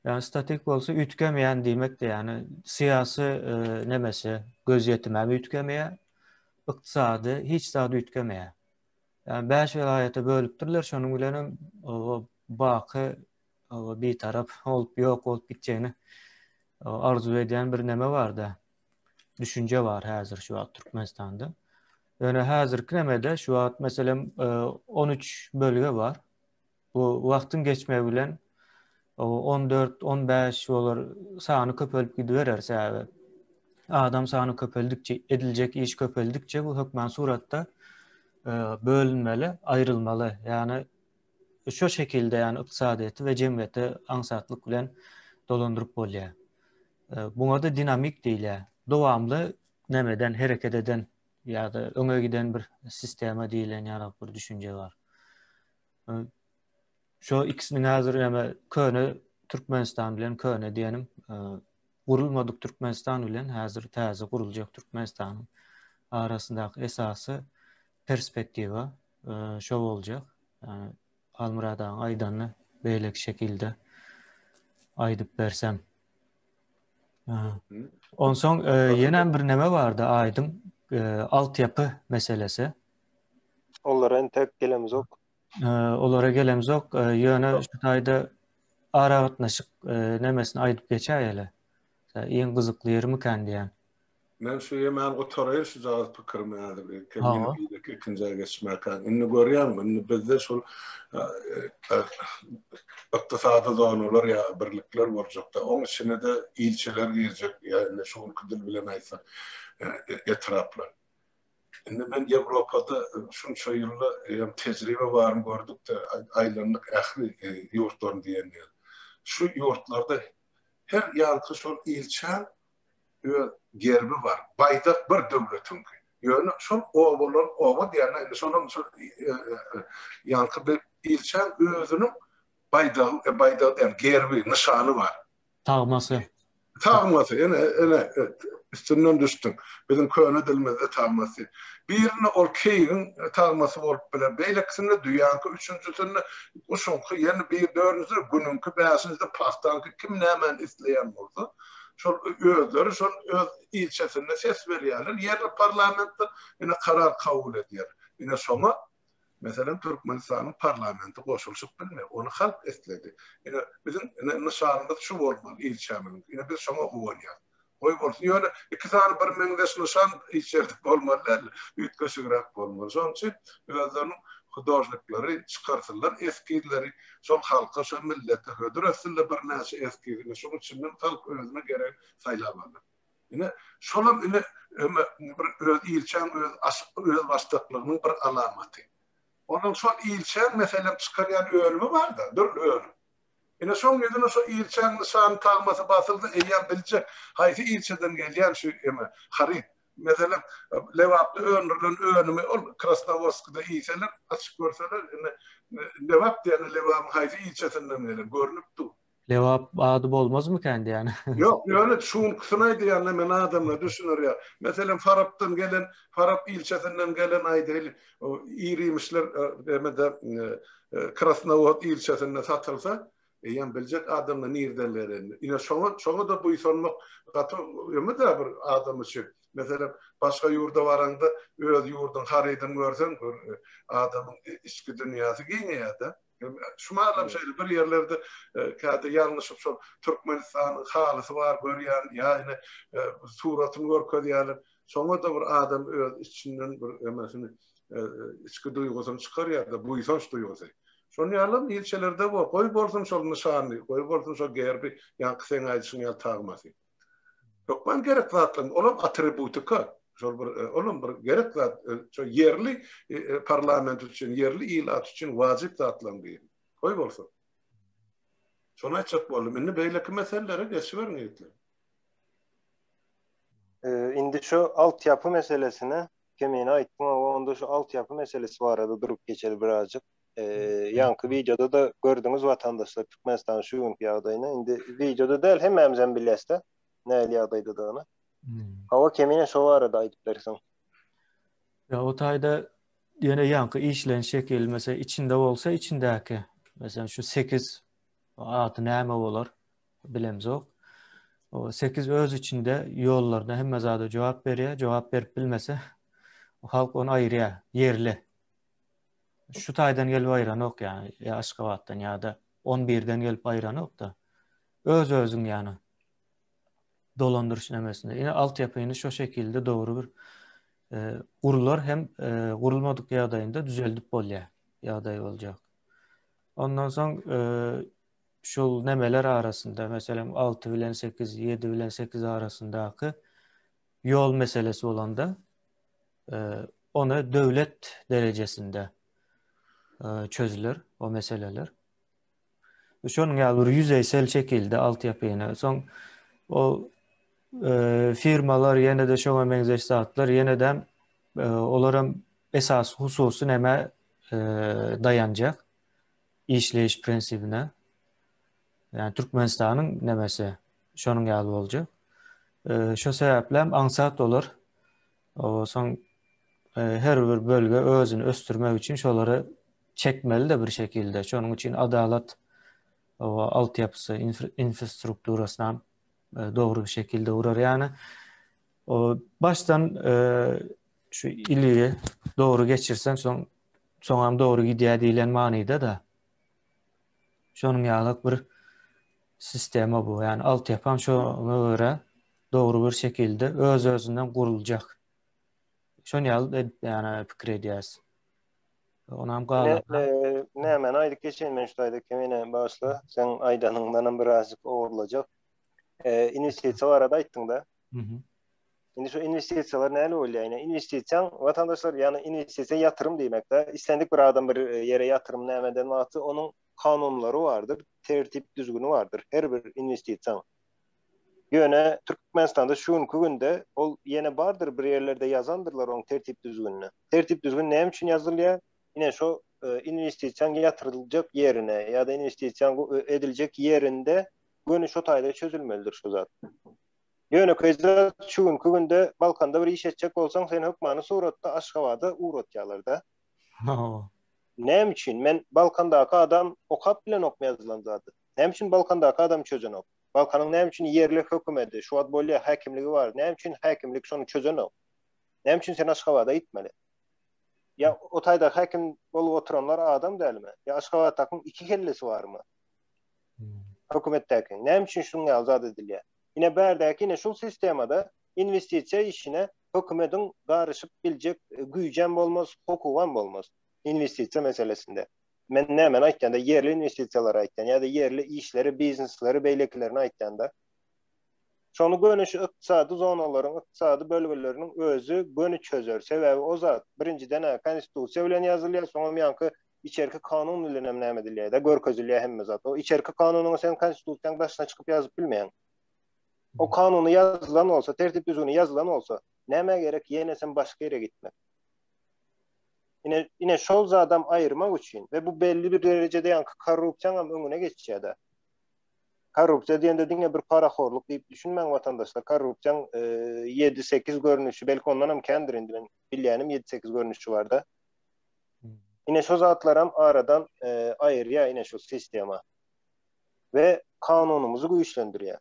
Speaker 4: Ýagny statik bolsa üýtgemeýän diýmekdi. Ýagny syýasy e, nemesi, gözýetimi hem üýtgemeýär, ykdysady hiç zat üýtgemeýär. Ýagny 5 welaýata bölüpdirler, şonuň bilen hem baky bitarap bolup ýok bolup gitjegini arzuw edýän bir neme barda. Düşünje bar häzir şu wagt Türkmenistanda. Ýöne häzirki nemede şu wagt meselem 13 e, bölge bar. Bu wagtyň geçmegi bilen. 14, 15 bolar, sany köpelip gidiberer sebäbi adam sany köpeldikçe, ediljek iş köpeldikçe bu hökman suratda bölünmeli, aýrylmaly. Ýagny şu şekilde ýagny ykdysadyýeti we jemgyýeti aňsatlyk bilen dolandyryp bolýar. Buňa-da dinamik diýilýär. Dowamly nämeden hereket eden ýa-da öňe giden bir sistema diýilen ýaly bir düşünje bar. Şo ikisiniň häzir näme köne Türkmenistan bilen köne diýenim gurulmadyk Türkmenistan bilen häzir täze guruljak Türkmenistanyň arasyndaky esasy perspektiwa şo boljak. Ýani Halmyrat agaň aýdanyny beýleki şekilde aýdyp bersem. Onsoň ýene bir neme bardy aýdyň altyapy meselesi.
Speaker 1: Olara entek gelemzok.
Speaker 4: Olara gelemzok. Ýöne şu taýda aragatnaşyk nemesini aýdyp geçäýeli. Iň gyzykly ýerimikän diýýän.
Speaker 3: Men şu ýemän gutaraýyn şujagaz pikirimi häzir. Ýene beýleki ikinjä geçmäkäň. Indi görýäňmi, indi bizde şol ykdysady zonalar ýa birlikler boljakda. Oň içine-de ilçeler girjek, ýa indi şu günki dil bilen aýtsak, etraplar. Indi men Ýewropada şunça ýylda hem tejribe baryny gördük-de, aýlandyk ähli ýurtlaryny diýen ýaly. Şu ýurtlarda her ýanky şol ilçäň öz gerbi bar. Baýdak bir döwletiňki. Ýöne şol obalar, oba diýende indi şolam şol ýaňky bir ilçäň özüniň baýdagy, baýdagy diýen gerbi, nyşany bar.
Speaker 4: Tagmasy.
Speaker 3: Tagmasy, ene, ene, üstünden düşdüň. Biziň köne dilimizde tagmasy. Birinde ol keýigiň tagmasy bolup biler, beýlekisinde düýäňki, üçünjisinde guşuňky, ýene bir dördünjisinde günüňki, bäşinjisinde pagtaňky, kim nämäni isleýän bolsa, şol özleri şol öz ilçesinde ses berýärler, ýerli parlamentde ine karar kabul edýär. Ine şoňa Meselem, Türkmenistanyň parlamenti goşulyşyp bilmeýär. Ony halk isledi. Ine, biziň ine nyşanymyz şu bolmaly, ilçämiziň. Ine, biz şoňa guwanýarys. Goý bolsun. Ýöne iki sany birmeňzeş nyşan hiç ýerde bolmaly däl. Üýtgeşigräk bolmaly. Şonuň üçin özleriniň hudožnikleri çykarsynlar eskizleri, şol halka, şol millete hödür etsinler birnäçe eskiz. Ine, şonuň içinden halk özüne geregini saýlap alar. Ine, şolam ine bir öz ilçäň öz özbaşdaklygynyň bir alamaty. Onuň şol ilçäň meselem çykarýan önümi bar-da, dürli önüm. Ine şoň ýüzüne şo ilçäň nyşany tagmasy basylsa eýýäm biljek haýsy ilçeden gelýän şu eme haryt. Meselem, Lebapda öndürilen önümi ol Krasnowodskda iýseler, açyp görseler, ine Lebap diýende Lebabyň haýsy ilçesinden gelen görnüp dur.
Speaker 4: Lebap ady bolmazmykän diýýän.
Speaker 3: Ýok, ýöne şuňkusyny aýdýan-da men adamlar düşüner ýaly. Meselem, Farapdan gelen, Farap ilçesinden gelen aýdaýly, ir-iýmişler nämede Krasnowod ilçesinde satylsa, eýýäm biljek adamlar nirden gelenini. Ine şoňa, şoňa-da buýsanmak gaty öňe-de bir adam üçin. Meselem, başga ýurda baraňda öz ýurduň harydyny görseň, bir adamyň içki dünýäsi giňeýär-de. Şu mahalam şeýle bir ýerlerde käte ýalňyşyp şol Türkmenistanyň halysy bar görýän ýa ine suratyny görkezýärler. Şoňa-da bir adam öz içinden bir emesini içki duýgusyny çykarýar-da, buýsanç duýgusy. Şonuň ýalam ilçelerde bor. Goý bolsun şol nyşany, goý bolsun şol gerbi, ýaňky seň aýdyşyň ýaly tagmasy. Hökman gerek zatlaryň, olam atributika, şol bir olam bir gerek zat, şo ýerli parlament üçin, ýerli ilat üçin wajyp zatlaryň biri. Goý bolsun. Şony aýtjak boldum. Indi beýleki meselelere geçiberiň ýigitler.
Speaker 1: Indi şu altyapy meselesine Kemine aýtdyň, onda şu altyapy meselesi barada durup geçeli birazjyk. Ýaňky wideoda-da gördüňiz watandaşlar Türkmenistanyň şu günki ýagdaýyny. Indi wideoda däl hemmämizem bilýäs-de nähili ýagdaýdadygyny. Hawa Kemine şo barada aýdyp berseň.
Speaker 4: Ýa o taýda ýene ýaňky işleniş şekil mesela içinde bolsa içindäki mesela şu 8 ady näme bolar bilemzok. O 8 öz içinde ýollarda hemme zada jogap berýär, jogap berip bilmese halk ony aýyrýar ýerli. Şu taýdan gelip aýranok ýa ýa Aşgabatdan ýa-da on birden gelip aýranok-da. Öz-özüň ýany dolandyryş nemesinde. Ine altyapyny şo şekilde dogry bir e, gurular hem e, gurulmadyk ýagdaýynda düzeldip bolýar. Ýagdaý boljak. Ondan soň e, şol nemeler arasynda, meselem 6 bilen 8, 7 bilen 8 arasyndaky ýol meselesi bolanda ony döwlet derejesinde çözüler o meseleler. Şonuň ýaly bir ýüzeýsel şekilde altyapyny. Soň o firmalar ýene-de şoňa meňzeş zatlar ýene-de olaram esasy hususy nämä daýanjak işleýiş prinsibine. Ýani Türkmenistanyň nemesi şonuň ýaly boljak. Şo sebäpli hem aňsat bolar. Soň her bir bölge özüni ösdürmek üçin şolary çekmeli-de bir şekilde. Şonuň üçin adalat altyapysy, infrastrukturasyny dogry bir şekilde gurar. Ýani başdan şu ili dogry geçirseň, soň soňam dogry gidýär diýlen manyda-da. Şonuň ýaly bir sistema bu. Ýani altyapam şoňa görä dogry bir şekilde öz-özünden guruljak. Şony ýaly edip ýani pikir edýäs. Onam galan.
Speaker 1: Nämäni aýdyp geçeýin men şu taýda kemine bagyşla. Seň aýdanyňdanam birazjyk ogurlajak. Inwestisiýa barada aýtdyňda. Indi şu inwestisiýalar näle bolýar? Ine inwestisiýaň watandaşlar ýagny inwestisiýa ýatyrym diýmekde. Islendik bir adam bir ýere ýatyrym näme eden wagty onuň kanunlary bardyr, tertip düzgüni bardyr her bir inwestisiýaň. Ýöne Türkmenistanda şu günki günde ol ýene bardyr bir ýerlerde ýazandyrlar oň tertip düzgünini. Tertip düzgün näme üçin ýazylýar? Ine şo inwestisiýaň ýatyryljak ýerine ýa-da inwestisiýaň ediljek ýerinde göni şo taýda çözülmelidir şu zat. Ýönekeý zat şu günki günde Balkanda bir iş etjek bolsaň seni hökmany suratda Aşgabada ugratýarlar-da.
Speaker 4: Hawa.
Speaker 1: Näme üçin? Men Balkandaky adam okap bilenokmy ýazylan zady? Näme üçin Balkandaky adam çözenok? Balkanyň näme üçin ýerli hökümedi, şu wagt bolýa häkimligi bar, näme üçin häkimlik şony çözenok? Näme üçin sen Aşgabada gitmeli? Ýa o taýda häkim bolup oturanlar adam dälmi? Ýa Aşgabatdakyň iki kellesi barmy? Hökümetdäki. Näme üçin şunuň ýaly zat edilýär? Ine bärdäki ine şul sistemada inwestisiýa işine hökümediň garyşyp biljek güýjem bolmaz, hukugam bolmaz inwestisiýa meselesinde. Men nämeni aýtýan-da, ýerli inwestisiýalary aýtýan ýa-da ýerli işleri, biznesleri, beýlekilerini aýtýan-da. Şony göni şu ykdysady zonalaryň, ykdysady bölgeleriniň özi göni çözer. Sebäbi o zat, birinjiden-ä, konstitusiýa bilen ýazylýar, soňam ýaňky içerki kanun bilen hem näme edilýär-de, görkezilýär hemme zat. O içerki kanunyňy sen konstitusiýaň daşyna çykyp ýazyp bilmeýäň. O kanuny ýazylan bolsa, tertip-düzgüni ýazylan bolsa, nämä gerek ýene sen başga ýere gitmek? Ine, ine şol zadam aýyrmak üçin we bu belli bir derejede ýaňky korrupsiýaňam öňüne geçýär-de. Korrupsiýa diýende diňe bir parahorluk diýip düşünmäň watandaşlar. Korrupsiýaň ýedi-sekiz görnüşi, belki ondan hem kändir indi men bilýänim ýedi-sekiz görnüşi bar-da. Ine şo zatlaram aradan aýyrýar ine şu sistema. We kanunymyzy güýçlendirýär.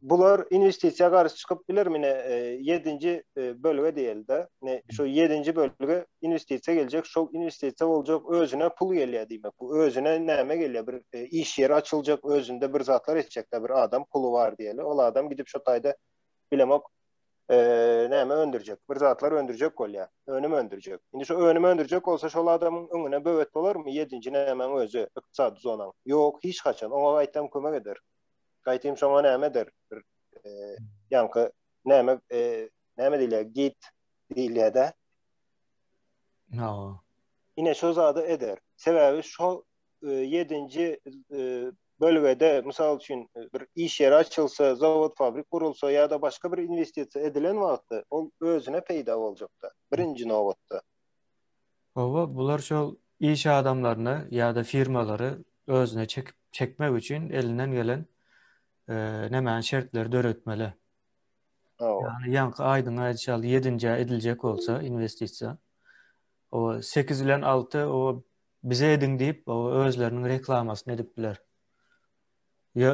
Speaker 1: Bular inwestisiýa garşy çykyp biler mine ýedinji bölge diýeli-de. Ine şu ýedinji bölge inwestisiýa geljek, şol inwestisiýa boljak özüne pul gelýär diýmek. Bu özüne näme gelýär? Bir iş ýeri açyljak, özünde bir zatlar etjek-de bir adam puly bar diýeli. Ol adam gidip şo taýda bilemok näme öndürjek, bir zatlar öndürjek bolýar, önüm öndürjek. Indi şu önüm öndürjek bolsa şol adamyň öňüne böwet bolarmy ýedinji nämäň özi, ykdysady zonaň? Ýok, hiç haçan. Oňa gaýtam kömek eder. Gaýtym şoňa näme eder? Bir ýaňky näme näme diýilýär? Git diýilýär-de.
Speaker 4: Hawa.
Speaker 1: Ine şo zady eder. Sebäbi şo ýedinji bölgede mysal üçin bir iş ýeri açylsa, zawod, fabrik gurulsa ýa-da başga bir inwestisiýa edilen wagtda ol özüne peýda boljakda, birinji nobatda.
Speaker 4: Hawa, bular şol iş adamlaryny ýa-da firmalary özüne çekip çekmek üçin elinden gelen nämäni şertleri döretmeli.
Speaker 1: Hawa.
Speaker 4: Ýagny ýaňky aýdyň aýdyşy ýaly ýedinjä ediljek bolsa inwestisiýa, o 8 bilen 6 o bize ediň diýip, o özleriniň reklamasyny edip biler. Ýa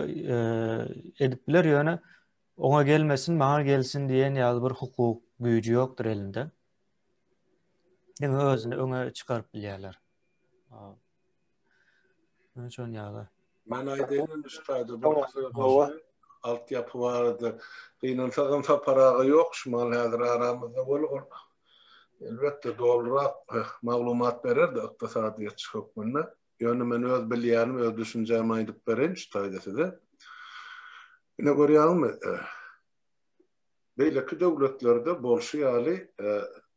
Speaker 4: edip biler ýöne oňa gelmesin, maňa gelsin diýen ýaly bir hukuk güýji ýokdur elinde. Diňe özüni öňe çykaryp bilýärler. Ýöne şon ýaly.
Speaker 3: Men aýdaýyn indi şu taýda bir altyapy barada. Gynansagam Sapar aga ýok şu mahal häzir aramyzda bol ol elbetde dolurak maglumat bererdi ykdysadyýetçi hökmünde. Ýöne men öz bilýänim, öz düşünjämi aýdyp bereýin şu taýda size. Ine görýäňmi, beýleki döwletlerde bolşy ýaly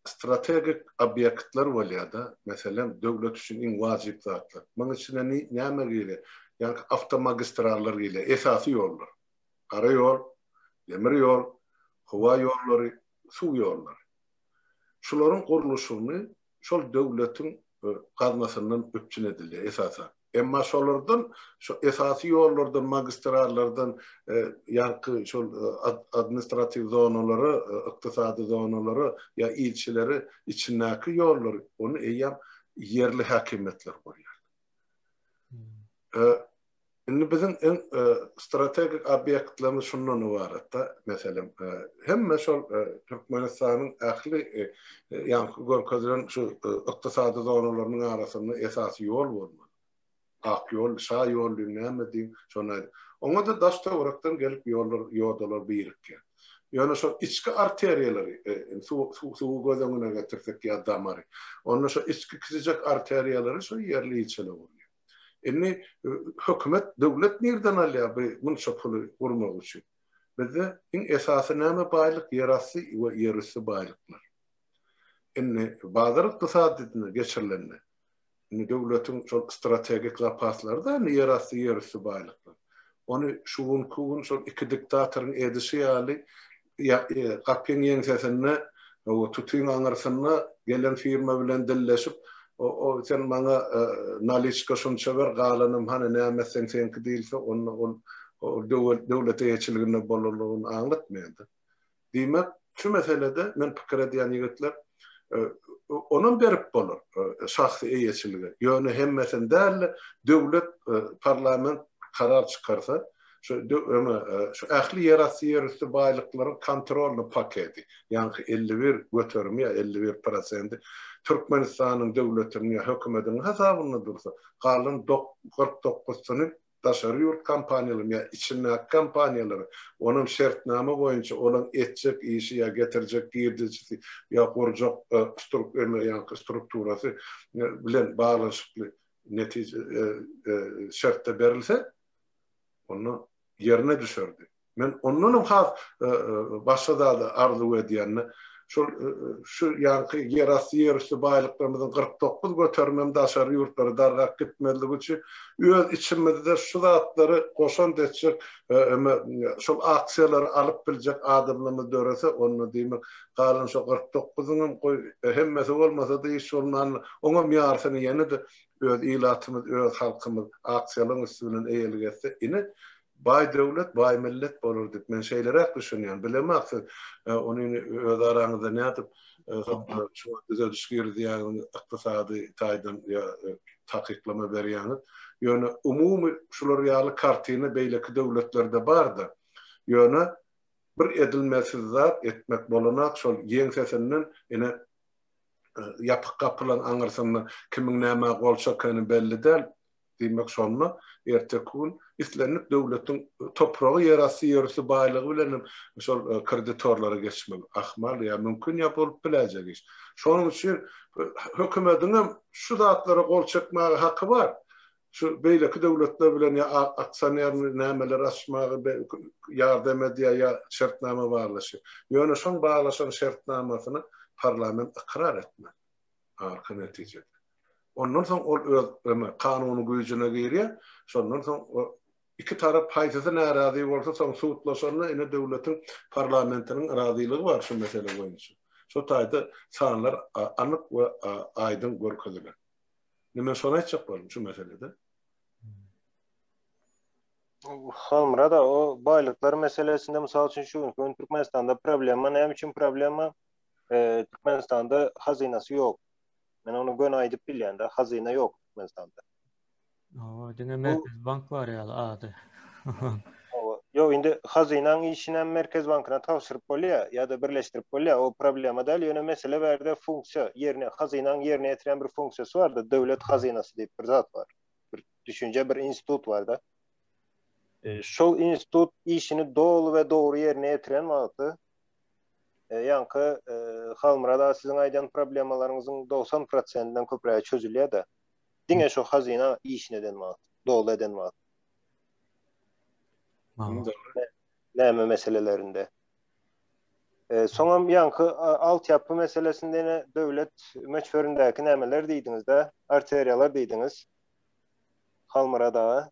Speaker 3: strategik obýektler bolýar-da, meselem, döwlet üçin iň wajyp zatlar. Munuň içine näme girýär? Ýagny awtomagistrallar girýär, esasy ýollar. Gara ýol, demir ýol, howa ýollary, suw ýollary. Şularyň gurluşygyny şol döwletiň gaznasyndan üpjün edilýär esasan. Emma şolardan, şo esasy ýollardan, magistrallardan ýaňky şol administratiw zonalara, ykdysady zonalara ýa ilçilere içindäki ýollary ony eýýäm ýerli häkimiýetler gurýar. Indi biziň iň strategik obýektlerimiz şundan ybarat-da, meselem, hemme şol Türkmenistanyň ähli ýaňky görkezilen şu ykdysady zonalarynyň arasynda esasy ýol bolmaly. Ak ýol, şa ýol diýiň, näme diýiň, şony aýdyň. Oňa-da daş-töwerekden gelip ýollar, ýodalar birikýär. Ýöne şol içki arteriýalary, suwy göz öňüne getirsek ýa damary, onda şo içki kiçijek arteriýalary şo ýerli ilçeler gurýar. Indi hökümet, döwlet nirden alýar bu munça puly gurmak üçin? Bizde iň esasy näme baýlyk? Ýerasty we ýerüsti baýlyklar. Indi bazar ykdysadyýetine geçirilende, indi döwletiň şol strategik zapaslary-da indi ýerasty, ýerüsti baýlyklar. Ony şu günki gün şol iki diktatoryň edişi ýaly gapyň ýeňsesinde, tutyň aňyrsynda gelen firma bilen dilleşip, o sen maňa naliçka şunça ber, galanam hany näme etseň seňki diýilse, onda ol döwlet eýeçiliginde bolanlygyny aňlatmaýar-da. Diýmek, şu meselede men pikir edýän ýigitler, onam berip bolar şahsy eýeçilige. Ýöne hemmesini däl-de, döwlet, parlament karar çykarsa, şu öňe şu ähli ýerasty, ýerüsti baýlyklaryň kontrolny paketi, ýaňky 51 göterimi ýa 51 prosendi Türkmenistanyň döwletiniň ýa hökümetiniň hasabynda dursa, galan 49-syny daşary ýurt kompaniýalaryna ýa içindäki kompaniýalara, onam şertnama boýunça olaň etjek işi ýa getirjek girdejisi ýa gurjak ýaňky strukturasy bilen baglanyşykly netije şertde berilse, onda ýerine düşerdi. Men ondanam has başga zady arzuw edýän-de, şol şu ýaňky ýerasty, ýerüsti baýlyklarymyzyň 49 göterimem daşary ýurtlara dargap gitmezligi üçin öz içimizde şu zatlary goşant etjek, şol aksiýalary alyp biljek adamlarymyz dörese, onda diýmek, galan şo 49-yňam goý, hemmesi bolmasa-da hiç bolmanda, oňam ýarysyny ýene-de öz ilatymyz, öz halkymyz aksiýalaryň üsti bilen eýelik etse, ine, baý döwlet, baý millet bolar diýip, men şeýleräk düşünýän. Bilemok, siz ony indi öz araňyzda nädip soň şuňa düzediş girizýäňiz, ykdysady taýdan ýa takyklama berýäňiz. Ýöne umumy şular ýaly kartina beýleki döwletlerde bar-da. Ýöne bir edilmesiz zat etmek bolanak, şol ýeňsesinden ine ýapyk gapylaryň aňyrsynda kimiň nämä gol çekeni belli däl. Diýmek, şonda erteki gün islendik döwletiň topragy, ýerasty, ýerüsti baýlygy bilen hem şol kreditorlara geçmegi ahmal ýa mümkin ýa bolup biläýjek iş. Şonuň üçin hökümediň hem şu zatlara gol çekmäge haky bar. Şu beýleki döwletler bilen ýa aksionerni nämeler açmaga ýardam edýär ýa şertnama baglaşýar. Ýöne şoň baglaşan şertnamasyny parlament ykrar etmeli arka netijede. Ondan soň ol öz kanuny güýjüne girýär. Şondan soň iki tarap haýsysy närazy bolsa soň sudlaşanda ine döwletiň parlamentiniň razylygy bar şu mesele boýunça. Şo taýda sanlar anyk we aýdyň görkezilen. Indi men şony aýtjak boldum şu meselede.
Speaker 1: Halmyrat aga, o baýlyklar meselesinde mysal üçin şu günki gün Türkmenistanda problema näme üçin problema? Türkmenistanda hazynasy ýok. Men ony göni aýdyp bilýän-de, hazyna ýok Türkmenistanda.
Speaker 4: Hawa, diňe Merkezi bank bar ýaly ady.
Speaker 1: Hawa. Ýok, indi hazynaň işinem Merkezi bankyna tabşyryp bolýar ýa-da birleşdirip bolýar. O problema däl, ýöne mesele bärde funksiýa, ýerine hazynaň ýerine ýetirýän bir funksiýasy bar-da, döwlet hazynasy diýip bir zat bar. Bir düşünje, bir institut bar-da. Şol institut işini doly we dogry ýerine ýetiren wagty ýaňky Halmyrat aga siziň aýdan problemalaryňyzyň 90 prosentinden köprägi çözülýär-de. Diňe şo hazyna işini eden wagt, doly eden wagt. Näme meselelerinde. E, soňam ýaňky altyapy meselesinde ýene döwlet möçberindäki nämeler diýdiňiz-de, arteriýalar diýdiňiz. Halmyrat aga.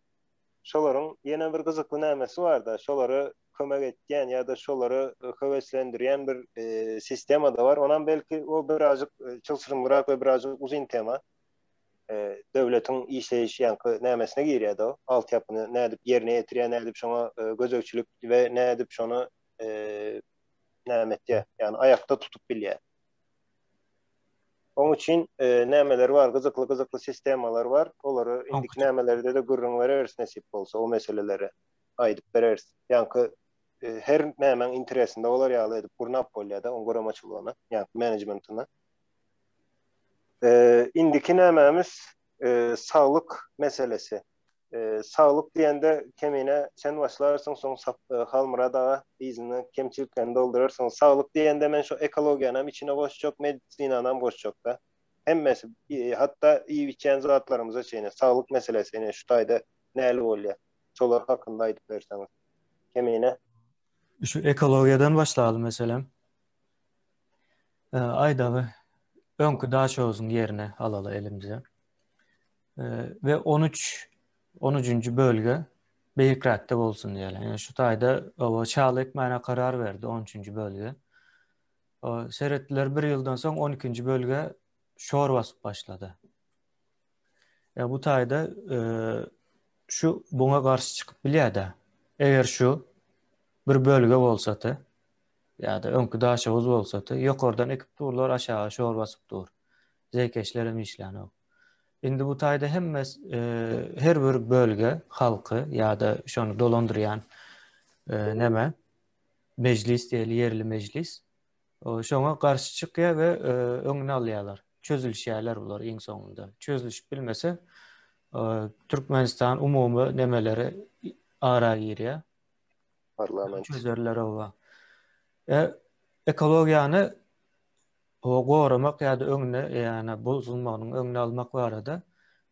Speaker 1: Şolaryň ýene bir gyzykly nämesi bar-da, şolara kömek etýän ýa-da şolary höweslendirýän bir e, sistema-da bar. Onam belki o birazjyk e, çylşyrymlyrak we birazjyk uzyn tema. E, döwletiň işleýiş ýaňky nämesine girýär-de o, altyapyny nädip ýerine ýetirýär, nädip şoňa gözegçilik we nädip şony näme etýär, ýagny aýakda tutup bilýär. Oň üçin nämeler bar, gyzykly-gyzykly sistemalar bar. Olary indiki nämelerde-de gürrüň bereris nesip bolsa, o meseleleri aýdyp bereris. Ýaňky her nämäň interesinde bolar ýaly edip gurnap bolýar-da, oň guramaçylygyny, ýaňky menejmentini. Indiki nämämiz saglyk meselesi. Saglyk diýende Kemine sen başlarsyň soň Halmyrat aga yzyny kemçiliklerini doldurarsyň. Saglyk diýende men şu ekologiýanam içine goşjak, medisinanam goşjakda. Hemmesi hatda iýip içýän zatlarymyza çenli saglyk meselesi ine şu taýda näli bolýar. Şolar hakynda aýdyp berseňiz. Kemine.
Speaker 4: Şu ekologiýadan başlaly meselem. Aýdaly öňki Daşoguzyň ýerine alaly elimize. We 13 13-nji bölge beýikräkde bolsun diýeli. Ýani şu taýda o şaly ekmäne karar berdi 13-nji bölge. O seretdiler bir ýyldan soň 12-nji bölge şor basyp başlady. Ya bu taýda e, şu buňa garşy çykyp bilýär-de. Eger şu bir bölge bolsady, ýa-da öňki Daşoguz bolsady, ýokardan ekip durlar, aşaga şor basyp dur. Zeýkeşlerem işlänok. Indi bu taýda hemme e, her bir bölge halky ýa-da şony dolandyrýan e, neme mejlis diýeli ýerli mejlis şoňa garşy çykýar we e, öňüni alýarlar. Çözülişýärler bular iň soňunda. Çözülişip bilmese Türkmenistan umumy nemeleri ara girýär.
Speaker 1: Parlament.
Speaker 4: Çözerler oba. E, ekologiýany o goramak ýa-da öňüne, ýagny bozulmagynyň öňüni almak barada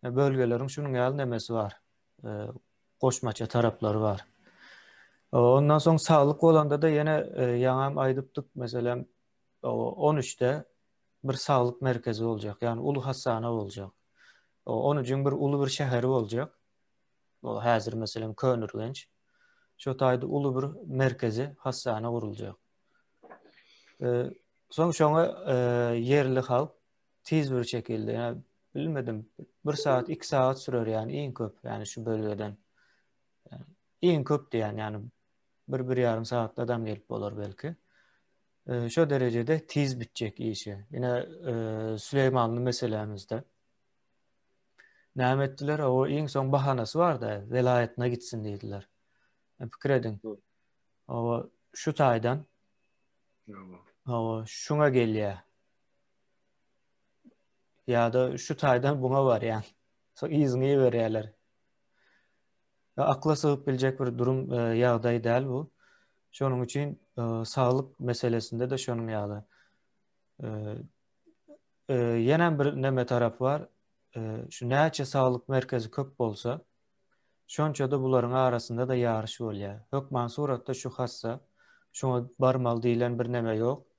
Speaker 4: e, bölgeleriň şunuň ýaly nemesi bar. E, goşmaça taraplary bar. Ondan soň saglyk bolanda-da ýene e, ýaňam aýdypdyk, meselem, 13-de bir saglyk merkezi boljak, ýagny uly hassana boljak. 13-iň bir uly bir şäheri boljak. Ol häzir meselem Köneürgenç. Şo taýda uly bir merkezi hassana guruljak. Soň şoňa ýerli halk tiz bir şekilde, ýa bilmedim, bir saat, iki saat sürer ýani iň köp, ýani şu bölgeden. Iň köp diýen, ýani bir bir ýarym saatda adam gelip bolar belki. Şo derejede tiz bitjek işi. Ine Süleýmanly meselämizde. Näme etdiler? O iň soň bahanasy barda, welaýatyna gitsin diýdiler. Pikir ediň. O şu taýdan. O şuňa gelýär. Ýa-da şu taýdan buňa barýan. Soň yzyňy iberýärler. Akla sygyp biljek bir durum, e, ýagdaý däl bu. Şonuň üçin e, saglyk meselesinde-de şonuň ýaly. E, ýene bir neme tarapy bar. Şu näçe saglyk merkezi köp bolsa, şonça-da bularyň arasynda-da ýaryş bolýar. Hökman suratda şu hassa şoňa barmaly diýlen bir neme ýok.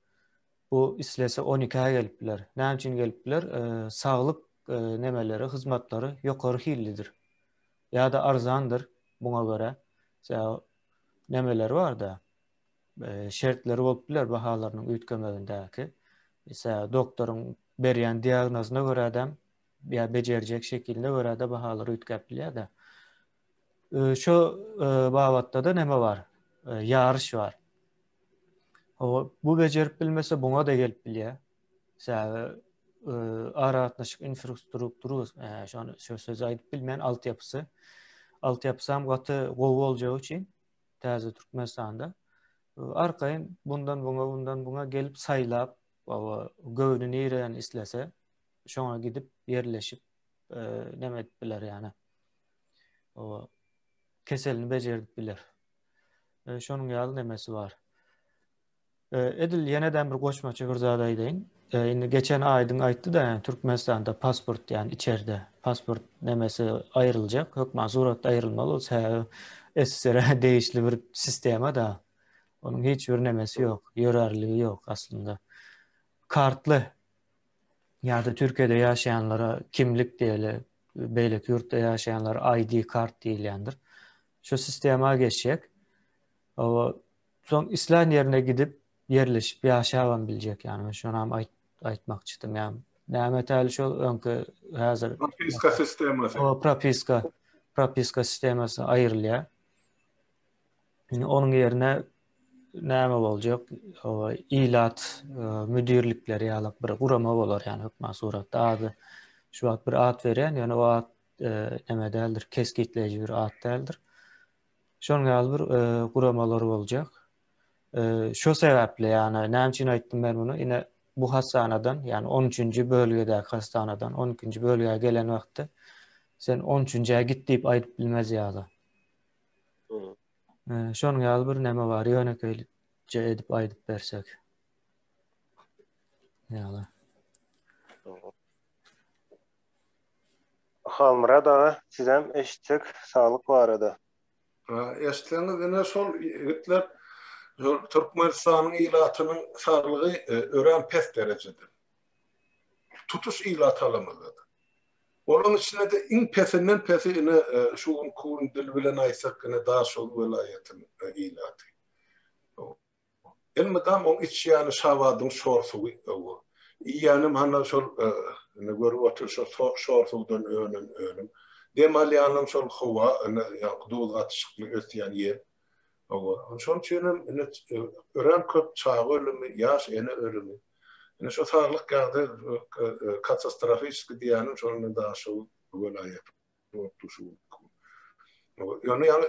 Speaker 4: Bu islese 12-ä gelip biler. Näme üçin gelip biler? Saglyk nemeleri, hyzmatlary ýokary hillidir. Ýa-da arzandyr buňa görä. Sebäbi nemeleri bar-da. Şertleri bolup biler bahalarynyň üýtgemegindäki. Mesela doktoryň berýän diagnozyna görä-de ýa bejerjek şekiline görä-de bahalar üýtgäp bilýär-de. Şu babatda-da näme bar? Ýaryş bar. Hawa, bu bejerip bilmese buňa-da gelip bilýär. Sebäbi aragatnaşyk infrastrukturasy, şony şu sözi aýdyp bilmeýän altyapysy. Altyapysam gaty gowy boljagy üçin täze Türkmenistanda arkaýyn bundan buňa, bundan buňa gelip saýlap, hawa, göwni nireden islese, şoňa gidip ýerleşip neme edip biler ýany. Hawa, keselini bejerdip biler. Şonuň ýaly nemesi bar. Edil ýeneden bir goşmaça bir zat aýdaýyn. indi geçen Aýdyň aýtdy-da, ýani Türkmenistanda pasport ýani içerde pasport nemesi aýryljak, hökman suratda aýrylmaly ol sebäbi SSR-e degişli bir sistema-da. Onuň hiç bir nemesi ýok, ýörärligi ýok aslynda. Kartly ýa-da Türkiýede ýaşaýanlara kimlik diýeli, beýleki ýurtda ýaşaýanlara ID kart diýilýändir. Şu sistema geçjek. Oba soň islän ýerine gidip ýerleşip ýaşabam biljek ýani men şonam aýt aýtmakçydym ýa näme täli şol öňki häzir
Speaker 3: propiska sistemasy.
Speaker 4: O propiska propiska sistemasy aýrylýar. Indi onuň ýerine näme boljak? O ilat e, müdirlikleri ýaly bir gurama bolar ýani hökman suratda ady şu wagt bir at berýän ýöne o at e, näme däldir, kesgitleýji bir at däldir. Şonuň ýaly bir e, guramalar boljak. Şo sebäpli, ýagny näme üçin aýtdym men muny? Ine bu hassanadan, ýagny on üçünji bölgedäki hassanadan on ikinji bölgä gelen wagtda sen on üçünjä git diýip aýdyp bilmez ýaly. Şonuň ýaly bir näme bar, ýönekeýje edip aýdyp bersek. Ýaly.
Speaker 1: Halmyrat aga, sizem eşitsek saglyk barada.
Speaker 3: Eşitseňiz ine şol ýigitler şol Türkmenistanyň ilatynyň saglygy örän pes derejede. Tutuş ilat alamyzda-da. Olaryň içinde-de iň pesinden pesi ine şu günki gün dil bilen aýtsak ine Daşoguz welaýatynyň ilaty. Elmydam oň içýäni Şabadyň şor suwy öwü. Iýýänem hana şol ine görüp otur şo şor suwdan önen önüm. Dem alýanam şol howa ine ýaňky duz gatyşykly ösýän ýer. Hawa. Şonuň üçinem ine örän köp çaga ölümi, ýaş ene ölümi. Ine şo saglyk ýagdaýy katastrofiçeskiý diýýänim şol ine Daşoguz welaýaty. Bolupdy şu günki gün. Ýöne ýaňy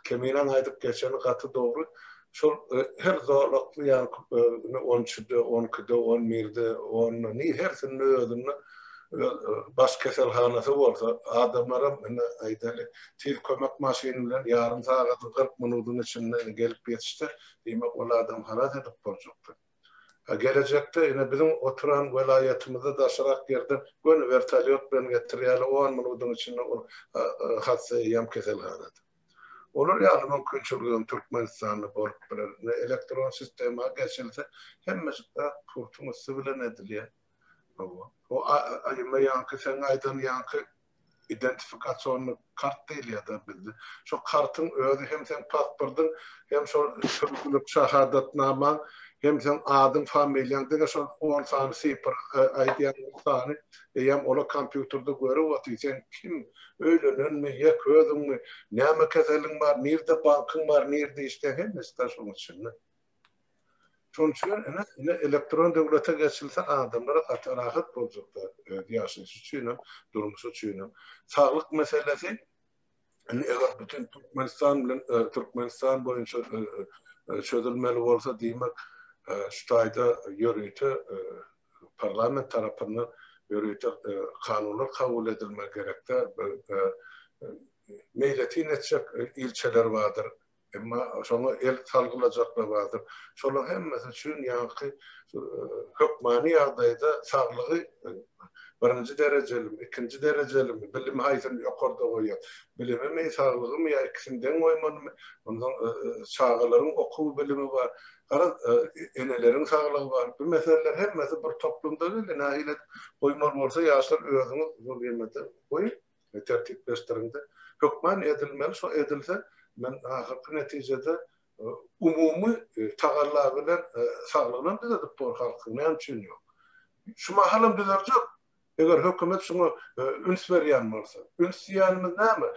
Speaker 3: Keminäň aýdyp geçeni gaty dogry. Şol her zolakly ýaňky on üçde, on ikide, on birde, onda ni hersinde özünde baş keselhanasy bolsa, adamlaram indi aýdaly tiz kömek maşyny bilen ýarym sagadyň, 40 minudyň içinde gelip ýetişse, diýmek ol adam halas edip boljakdy. A gelejekde ine biziň oturan welaýatymyzda daşrak ýerden göni wertolýot bilen getirýärler, on minudyň içinde ol hassa eýýäm keselhanada. Olar ýaly mümkinçiligem Türkmenistanda bolup biler. Ine elektron sistema geçilse hemmejik zat pultuň üsti bilen edilýär. Hawa. O aýyma ýaňky seň aýdan ýaňky Identifikasionnyý kart diýilýär-de bizde. Şo kartyň özi hem seň pasportyň, hem şol sürüjilik şahadatnamaň, hem seň adyň, familiýaň, diňe şol on sany sifr aýdýan sany eýýäm ola kompýuterde görüp otyr, sen kim, öýlenenmi, ýek özüňmi, näme keseliň bar, nirde bankyň bar, nirde işleýäň, hemmesi-de şoň içinde. Şonuň üçin ine, ine elektron döwlete geçilse adamlara gaty rahat boljak zat öz ýaşaýşy üçin hem, durmuşy üçin hem. Saglyk meselesi indi eger bütin Türkmenistan bilen Türkmenistan boýunça çözülmeli bolsa diýmek şu taýda ýörite parlament tarapyndan ýörite kanunlar kabul edilmegi gerekde meýletin etjek ilçeler bardyr. Emma şoňa el salgylajaklar bardyr. Şolaryň hemmesi üçin ýaňky hökmany ýagdaýda saglygy birinji derejelimi, ikinji derejelimi, bilimi haýsyny ýokarda goýýas, bilimimi, saglygymy ýa ikisini deň goýmalymy, onsoň çagalaryň okuw bilimi bar, garaz, eneleriň saglygy bar. Bu meseleler hemmesi bir toplumda geldi. Nähili edip goýmaly bolsa ýaşlar özüňiz şol ýemede goýuň. Tertipleşdiriňde hökman edilmeli, şo edilse men ahyrky netijede umumy tagalla bilen saglygynam düzedip bor halkyň, näme üçin ýok. Şu mahalam düzeljek, eger hökümet şuňa üns berýän bolsa. Üns diýýänimiz näme?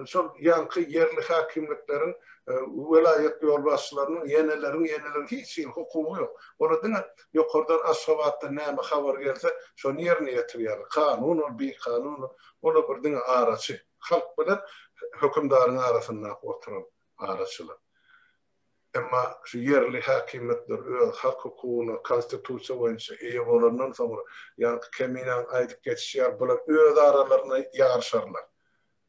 Speaker 3: Şol ýaňky ýerli häkimlikleriň, welaýat ýolbaşçylarynyň, ýeneleriň, ýeneleriň hiç hili hukugy ýok. Olar diňe Ýokardan Aşgabatdan näme habar gelse, şony ýerine ýetirýärler. Kanun ol, bikanun ol, olar bir diňe araçy. Halk bilen hökümdaryň arasyndaky oturan araçylar. Emma şu ýerli häkimiýetler öz hak-hukugyna konstitusiýa boýunça eýe bolandan soňra, ýaňky Keminäň aýdyp geçişi ýaly, bular öz aralarynda ýaryşarlar.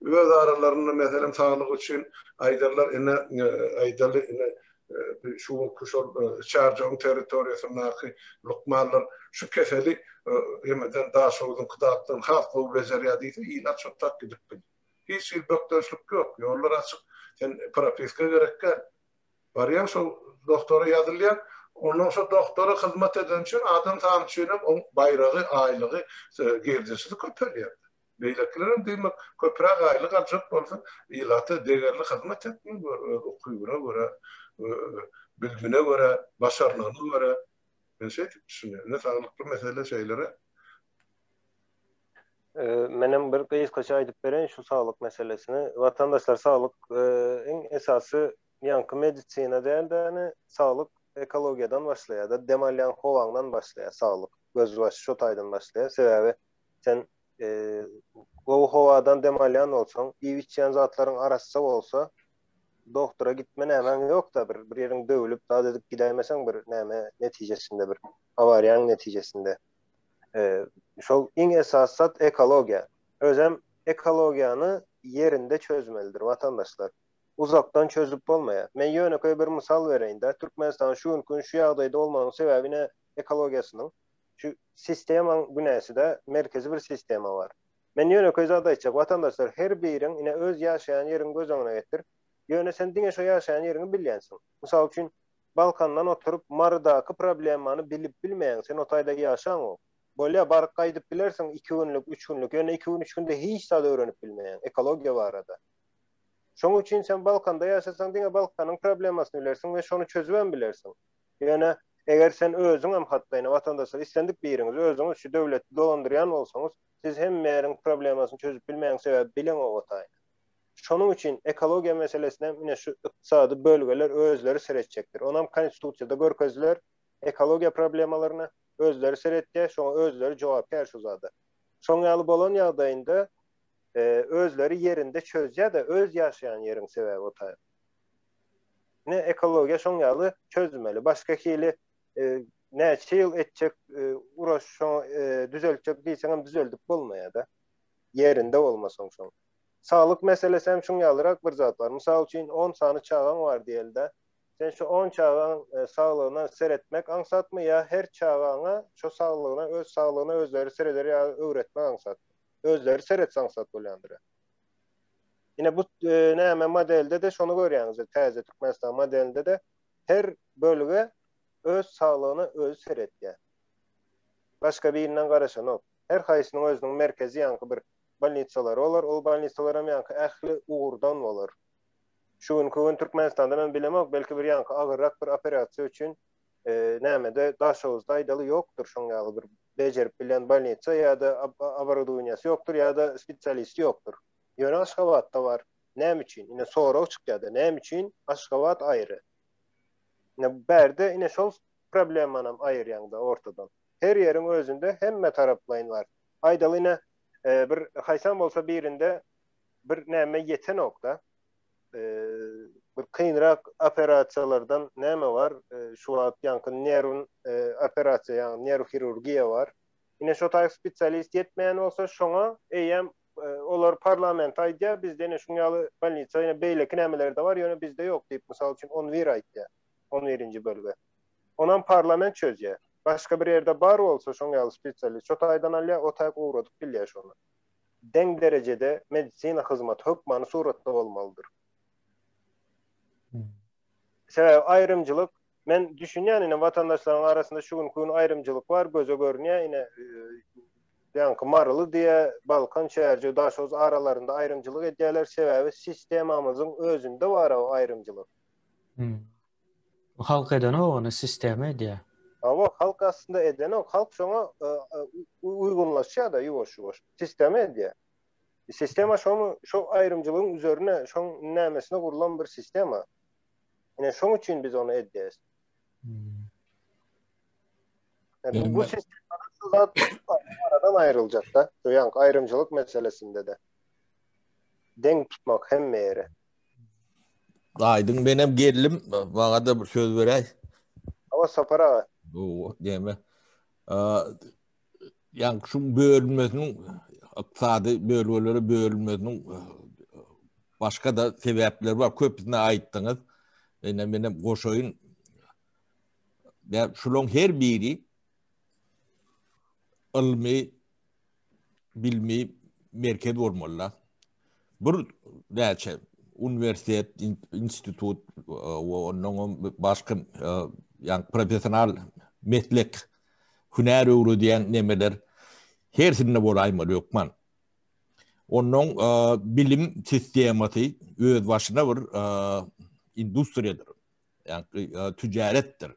Speaker 3: Öz aralarynda, meselem, saglyk üçin aýdarlar, ine, aýdaly, ine, Şu günki şol Çärjewiň territoriýasyndaky lukmanlar şu keseli hemeden Daşoguzyňky zatdan has gowy bejerýär diýse, ilat şo tak gidip bilýär. Hiç hili bökdençlik ýok, ýollar açyk. Sen propiska gerek däl. Barýaň şo doktora ýazylýaň, ondan şo doktora hyzmat edeni üçin adam sany üçin hem oň baýragy, aýlygy, girdejisi köpelýär. Beýlekilerem diýmek köpräk aýlyk aljak bolsa ilata degerli hyzmat etmeli bor öz ukybyna görä, bilimine görä, başarnygyna görä. Men şeýdip düşünýän. Ine saglykly mesele şeýleräk.
Speaker 1: Menem bir gysgaça aýdyp bereýin şu saglyk meselesini. Watandaşlar saglyk iň esasy ýaňky medisina däl-de saglyk ekologiýadan başlaýar-da, dem alýan howaňdan başlaýar saglyk. Gözbaşy şo taýdan başlaýar. Sebäbi sen gowy howadan dem alýan bolsaň, iýip-içýän zatlaryň arassa bolsa, doktora gitme nämäň ýok-da bir bir ýeriň döwülip zat edip gidäýmeseň bir näme netijesinde bir awariýaň netijesinde. Şol iň esasy zat ekologiýa. Özem ekologiýany ýerinde çözmelidir watandaşlar. Uzakdan çözüp bolmaýar. Men ýönekeý bir mysal bereýin-de, Türkmenistanyň şu günki gün şu ýagdaýda bolmagynyň sebäbi ine ekologiýasynyň şu sistemaň günäsi-de, merkezi bir sistema bar. Men ýönekeý zat aýtjak, watandaşlar her biriň ine öz ýaşaýan ýeriňi göz öňüne getir. Ýöne sen diňe şo ýaşaýan ýeriňi bilýänsiň. Mysal üçin, Balkandan oturyp Marydaky problemany bilip bilmeýäň, sen o taýda ýaşaňok. Bolýa, baryp gaýdyp bilersiň iki günlük, üç günlük, ýöne iki gün, üç günde hiç zat öwrenip bilmeýäň ekologiýa barada. Şoň üçin sen Balkanda ýaşasaň diňe Balkanyň problemasyny bilersiň we şony çözübem bilersiň. Ýöne eger sen özüňem hatda ine watandaşlar islendik biriňiz özüňiz şu döwleti dolandyrýan bolsaňyz, siz hemme ýeriň problemasyny çözüp bilmeýäň sebäbi bileňok o taýyny. Şonuň üçin ekologiýa meselesine hem ine şu ykdysady bölgeler özleri seretjekdir. Onam konstitusiýada görkeziler, ekologiýa problemalaryna özleri seretýär, şoňa özleri jogapkär şu zada. Şoň ýaly bolan ýagdaýynda özleri ýerinde çözýär-de öz ýaşaýan ýeriň sebäbi o taýy. Ine ekologiýa şoň ýaly çözmeli. Başga hili näçe ýyl etjek uraş şoňa düzeltjek diýseňem düzeldip bolmaýar-da. Ýerinde bolmasaň şoň. Saglyk meselesi hem şuň ýalyrak bir zat bar. Mysal üçin, on sany çagaň bar diýeli-de. Sen şu on çagaň saglygyna seretmek aňsatmy ýa her çagaňa şo saglygyna, öz saglygyna özleri sereder ýaly öwretmek aňsatmy? Özleri seretse aňsat bolýandyr. Ine bu näme modelde-de şony görýäňiz, täze Türkmenistan modelinde-de her bölge öz saglygyna özi seretýär. Başga birinden garaşanok. Her haýsynyň özüniň merkezi ýaňky bir bolnisalary bolar, ol bolnisalaram ýaňky ähli ugurdan bolar. Şu günki gün Türkmenistanda men bilemok, belki bir ýaňky agyrrak bir operasiýa üçin nämede Daşoguzda aýdaly ýokdur şoň ýaly bir bejerip bilýän bolnisa ýa-da oborudowaniýasy ýokdur ýa-da spesialisti ýokdur. Ýöne Aşgabatda bar. Näme üçin? Ine sorag çykýar-da, näme üçin Aşgabat aýry? Ine bärde ine şol problemanam aýyrýaň-da ortadan. Her ýeriň özünde hemme taraplaýyn bar. Aýdaly ine bir haýsam bolsa birinde bir näme ýetenok-da. Bir kynrak operasiýalardan näme bar? Şu wagt ýaňky nerw operasiýa, ýagny nerw hirurgiýa bar. Ine şo taýy spesialist ýetmeýän bolsa şoňa eýýäm olar parlamente aýdýar, bizde ine şuň ýaly bolnisa, ine beýleki nämeler-de bar, ýöne bizde ýok diýip, mysal üçin on bir aýtýar. On birinji bölge. Onam parlament çözýär. Başga bir ýerde bar bolsa şoň ýaly spesialist şo taýdan alýar, o taýyk ugradyp bilýär şony. Deň derejede medisina hyzmaty hökmany suratda bolmalydyr. Sebäbi aýrymçylyk, men düşünýän ine watandaşlaryň arasynda şu günki gün aýrymçylyk bar, göze görünýär ine ýaňky Maryly diýe, Balkan, Çärjew, Daşoguz aralarynda aýrymçylyk edýärler, sebäbi sistemamyzyň özünde bar o aýrymçylyk.
Speaker 4: Halk edenok ony, sistema edýär.
Speaker 1: Hawa, halk aslynda edenok, halk şoňa uýgunlaşýar-da ýuwaş-ýuwaş. Sistema edýär. Sistema şoň şo aýrymçylygyň üzerine, şoň nämesine gurlan bir sistema. Ine şoň üçin biz ony edýäris. Yani bu sistemada şu zat aradan aýryljak-da. Şu ýaňky aýrymçylyk meselesinde-de. Deň tutmak hemme ýere.
Speaker 2: Aýdyň menem geldim. Maňa-da bir söz beräý.
Speaker 1: Hawa Sapar aga.
Speaker 2: Bu näme? Ýa şu bölünmesiniň ykdysady bölgelere bölünmesiniň başga-da sebäpleri bar. Köpüsini aýtdyňyz. Ine menem goşaýyn. Ýa şulaň her biri ylmy bilmi merkez bolmaly. Bir näçe uniwersitet, institut we ondan başga ýa professional meslek hünär öwredýän nemeler hersinde bolaýmaly hökman. Ondan bilim sistemasy öz başyna bir industriýadyr. Ýa tücaretdir.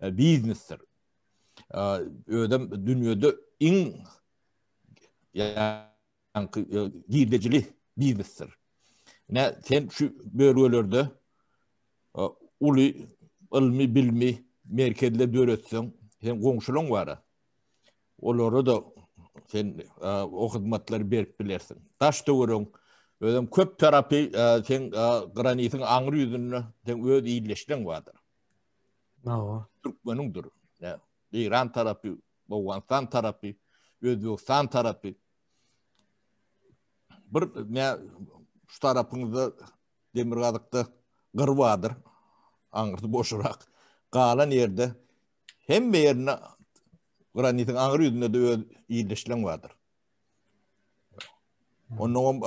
Speaker 2: Biznesdir. Özem dünýede iň ýaňky girdejili biznesdir. Ne sen şu bölgelerde uly ylmy bilimi merkezler döretseň, sen goňşulaň bara. Olara da sen o hyzmatlary berip bilersiň. Daş töweregiň özem köp tarapy sen granitiň aňry ýüzünde sen öz illeşleň bardyr.
Speaker 4: Hawa.
Speaker 2: Türkmeniňdir. Eýran tarapy, Owganystan tarapy, Özbegistan tarapy. Bir ne şu tarapyňyzda demirgazykda gyr bardyr. Aňyrsy boşurak. Galan ýerde hemme ýerinde granitiň aňry ýüzünde-de öz ýerleşilen bardyr. Onnoňam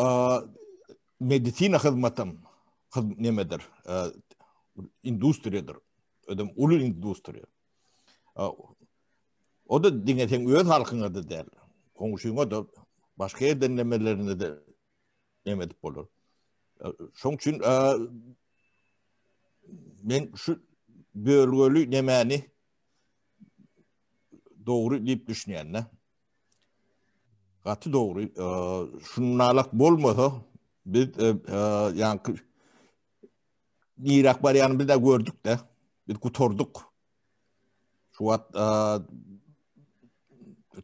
Speaker 2: medisina hyzmatam nemedir, industriýadyr. Ödem uly industriýa. O da diňe seň öz halkyňa-da däl, goňşyňa-da, başga ýerden nemelerine-de neme edip bolar. Şoň üçin men şu bölgeli nemäni dogry diýip düşünýän-de. Gaty dogry. Şunalak bolmasa biz ýaňky niräk barýanyny biz-de gördük-de. Biz gutardyk. Şu wagt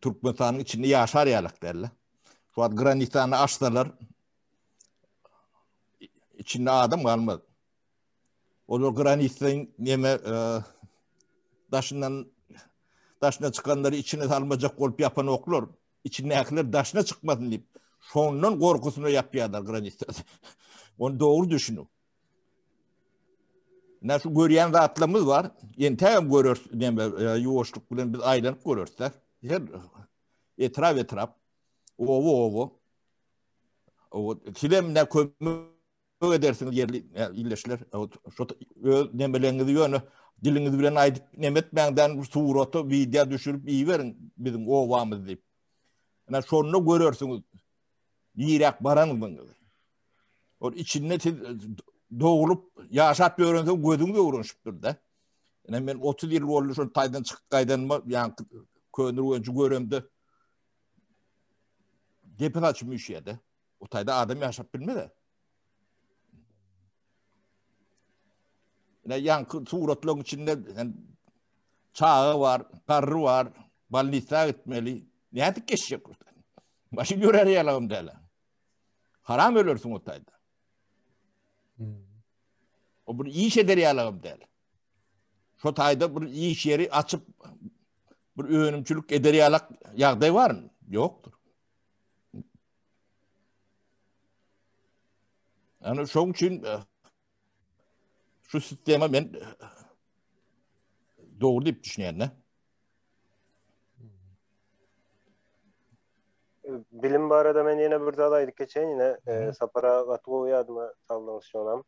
Speaker 2: Türkmenistanyň içinde ýaşar ýalak däl. Şu wagt granitany açsalar içinde adam galmaz. Olar granitden neme daşyndan daşyna çykanlary içine salmajak bolup ýapanoklar. Içindäkiler daşyna çykmasyn diýip, şondan gorkusyna ýapýarlar granitleri. Ony dogry düşüniň. Ne şu görýän zatlarymyz bar. Entägem göreris, näme ýuwaşlyk bilen biz aýlanyp göreris-de. Her etrap-etrap, oba-oba. O sizem ne kömek edersiňiz ýerli illeşler. Şu öz nemeleriňizi ýöne diliňiz bilen aýdyp neme etmäňden surata, wideo düşürip iberiň biziň obamyz diýip. Ine şonda görersiňiz niräk baranyňyzy. Ol içinde siz dogulup ýaşap ýörensoň gözüňiz öwrenişipdir-de. Ine men 30 ýyl boldy şol taýdan çykyp gaýdanyma, ýaňky Köneürgenji göremde depe saçym üşýär-de. O taýda adam ýaşap bilmez-ä. Ine ýaňky suratlaryň içinde çaga bar, garry bar, bolnisa gitmeli. Nädip geçjek? Maşyn ýörär ýalagym däl. Haram ölersiň o taýda. O bir iş eder ýalagym däl. Şo taýda bir iş ýeri açyp bir önümçilik eder ýalak ýagdaý barmy? Ýokdur. Yani şoň üçin e, şu sistema men e, dogry diýip düşünýän-de.
Speaker 1: Bilim barada men ýene bir zat aýdyp geçeýin ine e, Sapara gaty gowy ýadyma saldyňyz şonam.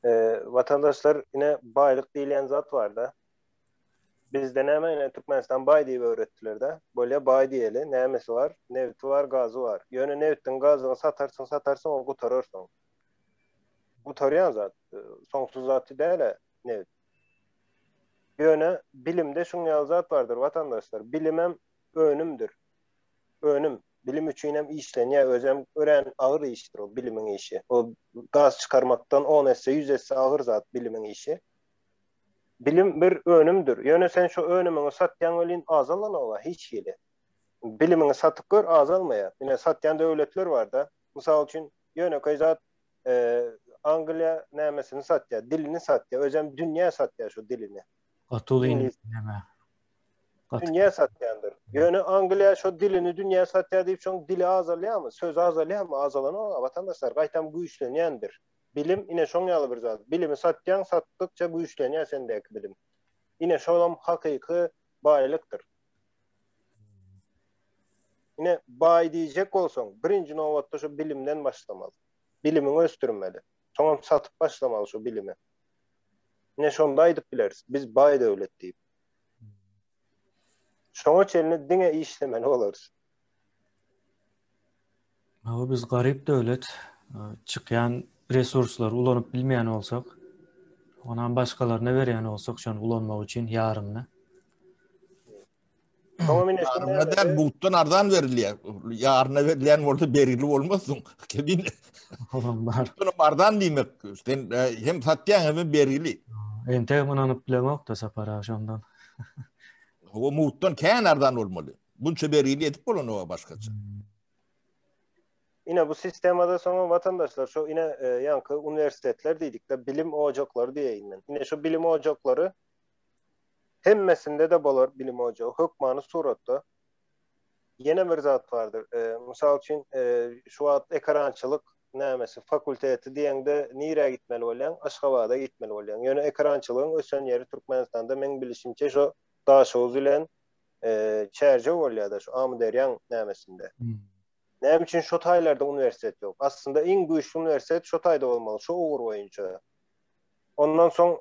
Speaker 1: E, watandaşlar ine baýlyk diýilýän zat barda. Bizde näme ine Türkmenistan baý diýip öwretdiler-de. Bolýa baý diýeli, nämesi bar? Nebti bar, gazy bar. Ýöne nebtiň gazyňy satarsyň, satarsyň ol gutarar soň. Gutarýan zat. Soňsuz zat däl-ä nebit. Ýöne bilimde şuň ýaly zat bardyr watandaşlar. Bilimem önümdir. Önüm. Bilim üçinem işlenýär. Özem örän agyr işdir o bilimiň işi. O gaz çykarmakdan on esse, ýüz esse agyr zat bilimiň işi. Bilim bir önümdir. Ýöne sen şo önümiňi satýaň welin azalanok-a hiç hili. Bilimiňi satyp gör azalmaýar. Ine satýan döwletler bar-da. Mysal üçin ýönekeý zat Angliýa nämesini satýar? Dilini satýar. Özem dünýä satýar şo dilini.
Speaker 4: Gaty uly neme.
Speaker 1: Dünýä satýandyr. Ýöne Angliýa şo dilini dünýä satýar diýip şoň dili azalýarmy? Sözi azalýarmy? Azalanok-a watandaşlar. Gaýtam güýçlenýändir. Bilim ine şoň ýaly bir zat. Bilimi satýaň, satdykça güýçlenýär sendäki bilim. Ine şolam hakyky baýlykdyr. Ine baý diýjek bolsaň, birinji nobatda şu bilimden başlamaly. Bilimiňi ösdürmeli. Soňam satyp başlamaly şu bilimi. Ine şonda aýdyp bileris, biz baý döwlet diýip. Şoňa çenli diňe işlemeli bolarys.
Speaker 4: Hawa biz garyp döwlet, çykýan resurslary ulanyp bilmeýän bolsak, onam başgalaryna berýän bolsak şony ulanmak üçin ýarymyny.
Speaker 2: Soňam ine şu Ýaryna däl, mugtdan arzan berilýär. Ýaryna berilýän bolsa bergili bolmazsyň. Kebin.
Speaker 4: Olam bar.
Speaker 2: Muny arzan diýmek. Sen e, hem satýaň hem bergili.
Speaker 4: Entegem ynanyp bilemok-da Sapar aga şondan.
Speaker 2: O mugtdan kän arzan bolmaly. Bunça bergili edip bolanok başgaça.
Speaker 1: Ine bu sistemada soňam watandaşlar şu ine e, ýaňky uniwersitetler diýdik-de bilim ojaklary diýeýin men. Ine şu bilim ojaklary Hemmesinde-de bolar bilim ojagy hökmany suratda. Ýene bir zat bardyr. Mysal üçin, şu wagt ekerançylyk nämesi fakulteti diýeňde nirä gitmeli bolýaň? Aşgabada gitmeli bolýaň. Ýöne ekerançylygyň ösen ýeri Türkmenistanda meň bilişimçe şo Daşoguz bilen Çärjew bolýar-da, şu Amyderýaň nämesinde. Näme üçin şo taýlarda uniwersitet ýok? Aslynda iň güýçli uniwersitet şo taýda bolmaly, şo ugur boýunça. Ondan soň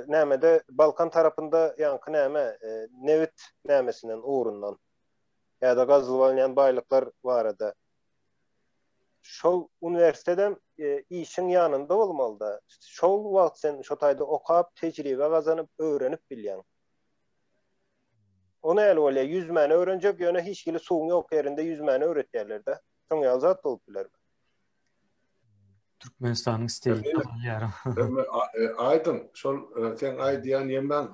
Speaker 1: nämede Balkan tarapynda ýaňky näme nebit nämesinden ugrundan ýa-da gazylyp alynýan baýlyklar barada şol uniwersitedem işiň ýanynda bolmalyda. Şol wagt sen şo taýda okap, tejribe gazanyp, öwrenip bilýäň. O näli bolýar? Ýüzmäni öwrenjek, ýöne hiç hili suwuň ýok ýerinde ýüzmäni öwretýärler-de. Şoň ýaly zat bolup bilermi?
Speaker 4: Türkmenistanyň stili
Speaker 3: alýar. Aýdyň, şol seň aýdýan ýemäň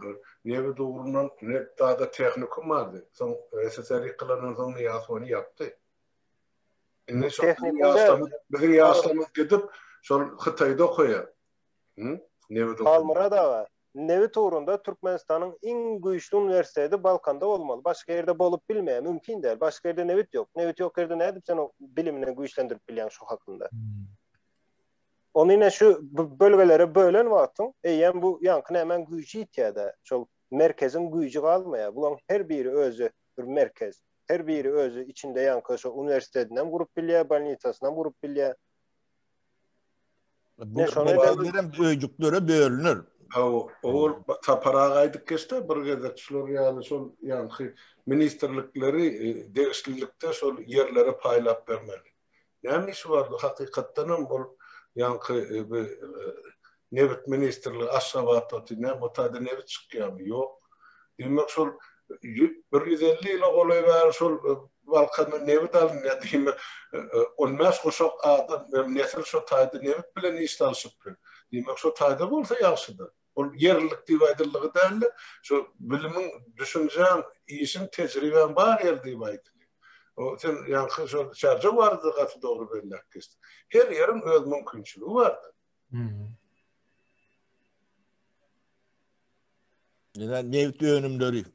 Speaker 3: nebit ugrundan nebitdada tehnikum bardy. Soň SSR ýykylandan soň Nyýazow ony ýapdy. Indi şol biziň ýaşlarymyz gidip şol Hytaýda okaýar.
Speaker 1: Nebit Halmyrat aga, nebit ugrunda Türkmenistanyň iň güýçli uniwersiteti Balkanda bolmaly. Başga ýerde bolup bilmeýär, mümkin däl. Başga ýerde nebit ýok. Nebit ýok ýerde nädip sen o bilimini güýçlendirip bilýäň şu hakynda? Ony ine şu bölgelere bölen wagtyň eýýäm bu ýaňky nämäň güýji ýitýär-de. Şol merkeziň güýji galmaýar. Bulaň her biri özi bir merkez. Her biri özi içinde ýaňky şo uniwersitetinem gurup bilýär, bolnisasynam gurup bilýär.
Speaker 2: Ne şony eden öýjüklere bölünir.
Speaker 3: Hawa, owal Sapar aga aýdyp geçdi, bir gezek şular ýaly şol ýaňky ministrlikleri e, degişlilikde şol ýerlere paýlap bermeli. Näme işi bardy? Hakykatdan hem ol ýaňky e, bu e, nebit ministrligi Aşgabatda otyr. Näme o taýda nebit çykýarmy? Ýok. Diýmek şol 150 ýyla golaý bäri şol Balkanda nebit alynýar diýmek, 15 guşak adam, nesil şo taýda nebit bilen iş salşypdyr. Diýmek şo taýda bolsa ýagşydyr. Ol ýerlilik diýip aýdyldygy däldi. Şo bilimiň, düşünjäň, işiň, tejribäň bar ýeri diýip aýdylýar. O sen ýaňky şol Çärjew barada gaty dogry belläp geçdiň. Her ýeriň öz mümkinçiligi bardyr.
Speaker 2: Ýa nebit önümleri,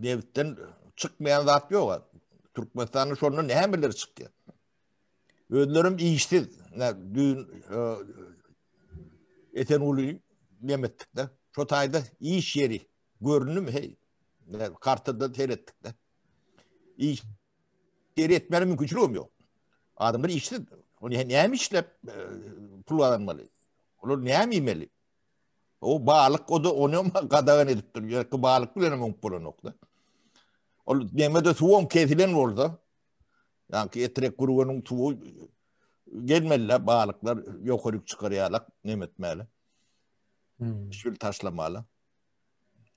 Speaker 2: nebitden çykmaýan zat ýok. Türkmenistanda şondan nämeler çykýar? Özlerim işsiz. Düýn Esenguly nemetdik-de. Şo taýda iş ýeri göründimi heý? Kartada seretdik-de. Iş ýeri etmäne mümkinçiligem ýok. Adamlar işsiz. Ony näme işläp pul gazanmaly? Olar näme iýmeli? O balyk o da ony hem gadagan edipdir. Ýa balyk bilen hem oňup bolanokda. Ol demede suwam kesilen bolsa, ýa-ki etrek gurganyň suwy gelmeli balyklar ýokaryk çykarýarlar, neme etmeli. Hmm. Şül taşlamaly.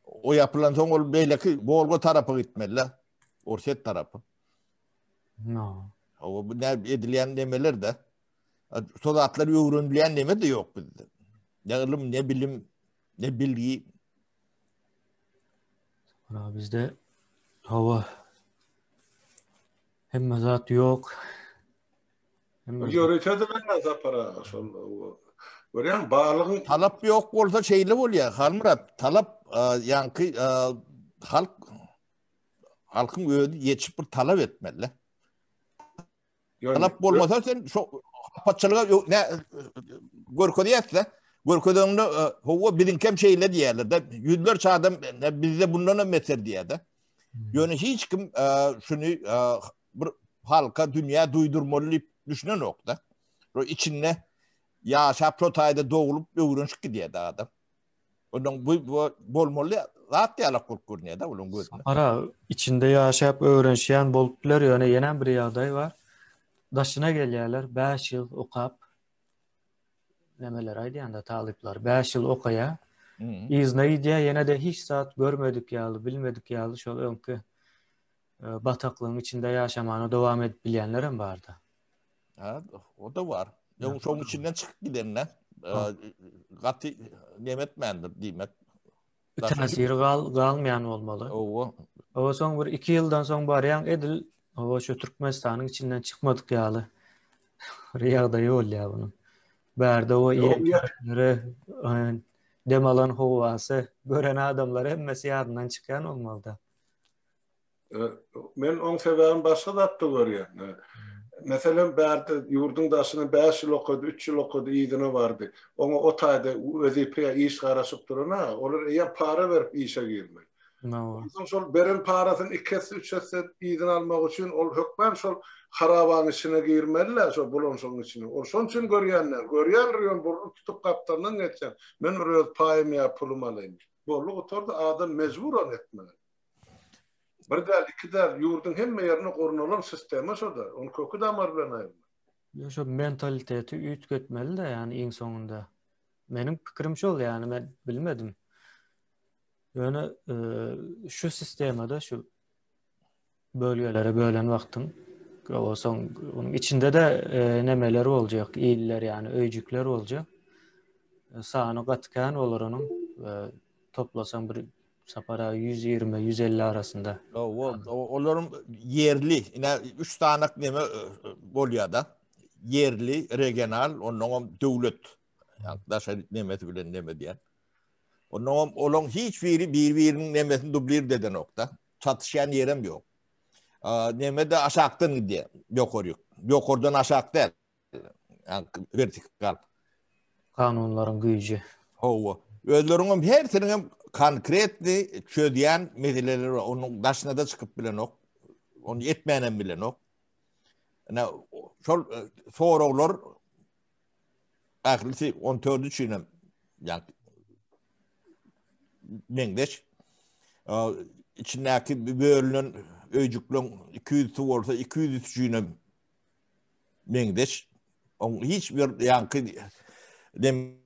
Speaker 2: O ýapylan soň ol beýleki Wolga tarapa gitmeli. Orset tarapa.
Speaker 4: No.
Speaker 2: O bu ne edilýän nemeler de. Şo zatlar öwrenilýän neme de ýok bizde. Ne ylym, ne bilim, ne bilgi.
Speaker 4: Ana bizde hawa hemme zat ýok.
Speaker 3: Ýörite edilen Sapar aga şol görýän balygyň
Speaker 2: talap ýok bolsa şeýle bolýar Halmyrat talap ýaňky halk halkyň özi ýetişip bir talap etmeli. Talap bolmasa sen şo. Apatçylyga ne görkezýärse, görkezende hawa biziňkem şeýle diýýärler-de, ýüzlerçe adam bizde bundan hem beter diýýär-de. Ýöne hiç kim şuny bir halka dünýä duýdurmaly diýip düşünenok-da. Şo içinde ýaşap şo taýda doglup öwrenişip gidýär-de adam. Ondan bu, bu bolmaly zat ýalak bolup görünýär-de olaryň gözüne.
Speaker 4: Ara içinde ýaşap öwrenişýän bolup biler, ýöne ýene bir ýagdaý bar. Daşyna gelýärler 5 ýyl okap. Nemeler aýdýanda talyplar 5 ýyl okaýar. Yzyna gidýär, ýene-de hiç zat görmedik ýaly, bilmedik ýaly şol öňki e, bataklygyň içinde ýaşamana dowam edip bilýänler hem barda.
Speaker 2: Ha, o da bar. Ýoň şoň içinden çykyp gidende e, gaty neme etmändir diýmek.
Speaker 4: Täsiri gal galmaýan bolmaly.
Speaker 2: Owa.
Speaker 4: Owa soň bir 2 ýyldan soň barýaň edil owa şu Türkmenistanyň içinden çykmadyk ýaly bir ýagdaýy bolýar bunuň. Bärde o ýerleri e, dem alan howasy, gören adamlar hemmesi ýadyndan çykýan bolmaly-da.
Speaker 3: Men oň sebäbini başga zatda görýän. Meselem, bärde ýurduň daşyna 5 ýyl okady, 3 ýyl okady, yzyna bardy. Oňa o taýda wezipe ýa iş garaşyp duran-a, olar eýýäm para berip işe girmeli. Onsoň şol beren parasyny iki esse, üç esse yzyna almak üçin ol hökman şol harabaň içine girmeli-dä, şol bulanşygyň içine. Ol şonuň üçin görýänler, görýändir ýöne burnuny tutup gapdalyndan geçýän. Men bir öz paýym ýa pulum alaýyn. Boldy gutardy, adam mejbur ony etmäge. Bir däl, iki däl, ýurduň hemme ýerinde gurnalan sistema şo-da. Ony köki damary bilen aýyrmaly.
Speaker 4: Ýa şo mentaliteti üýtgetmeli-de ýani iň soňunda. Meniň pikirim şol ýani men bilmedim. Ýöne e, şu sistemada şu bölgelere bölen wagtyň o soň onuň içinde-de e, nemeler boljak, iller ýani öýjükler boljak. E, sany gaty kän bolar onuň. E, toplasaň bir Sapar aga 120, 150 arasynda.
Speaker 2: Hawa, olaryň ýerli, ine 3 sanak neme e, e, bolýar-da. Ýerli, regional, onnoňam döwlet. Ýa daşary nemesi bilen neme diýen. Onnoňam olaň hiç biri bir-biriniň nemesini dublir edenok-da. Çatyşýan ýerem ýok. Neme de aşakdan gidýär, ýokaryk. Ýokardan aşak däl. Vertikal.
Speaker 4: Kanunlaryň güýji.
Speaker 2: Hawa. Özleriniň hem hersiniň hem konkretni çözýän meseleleri bar. Onuň daşyna da çykyp bilenok. Ony etmän hem bilenok. Ine şol e, soraglar ählisi 14 üçin hem ýa meňzeş. E, içindäki bölünen öýjükleň 200-si bolsa 200 üçin hem meňzeş. Oň hiç bir ýaňky dem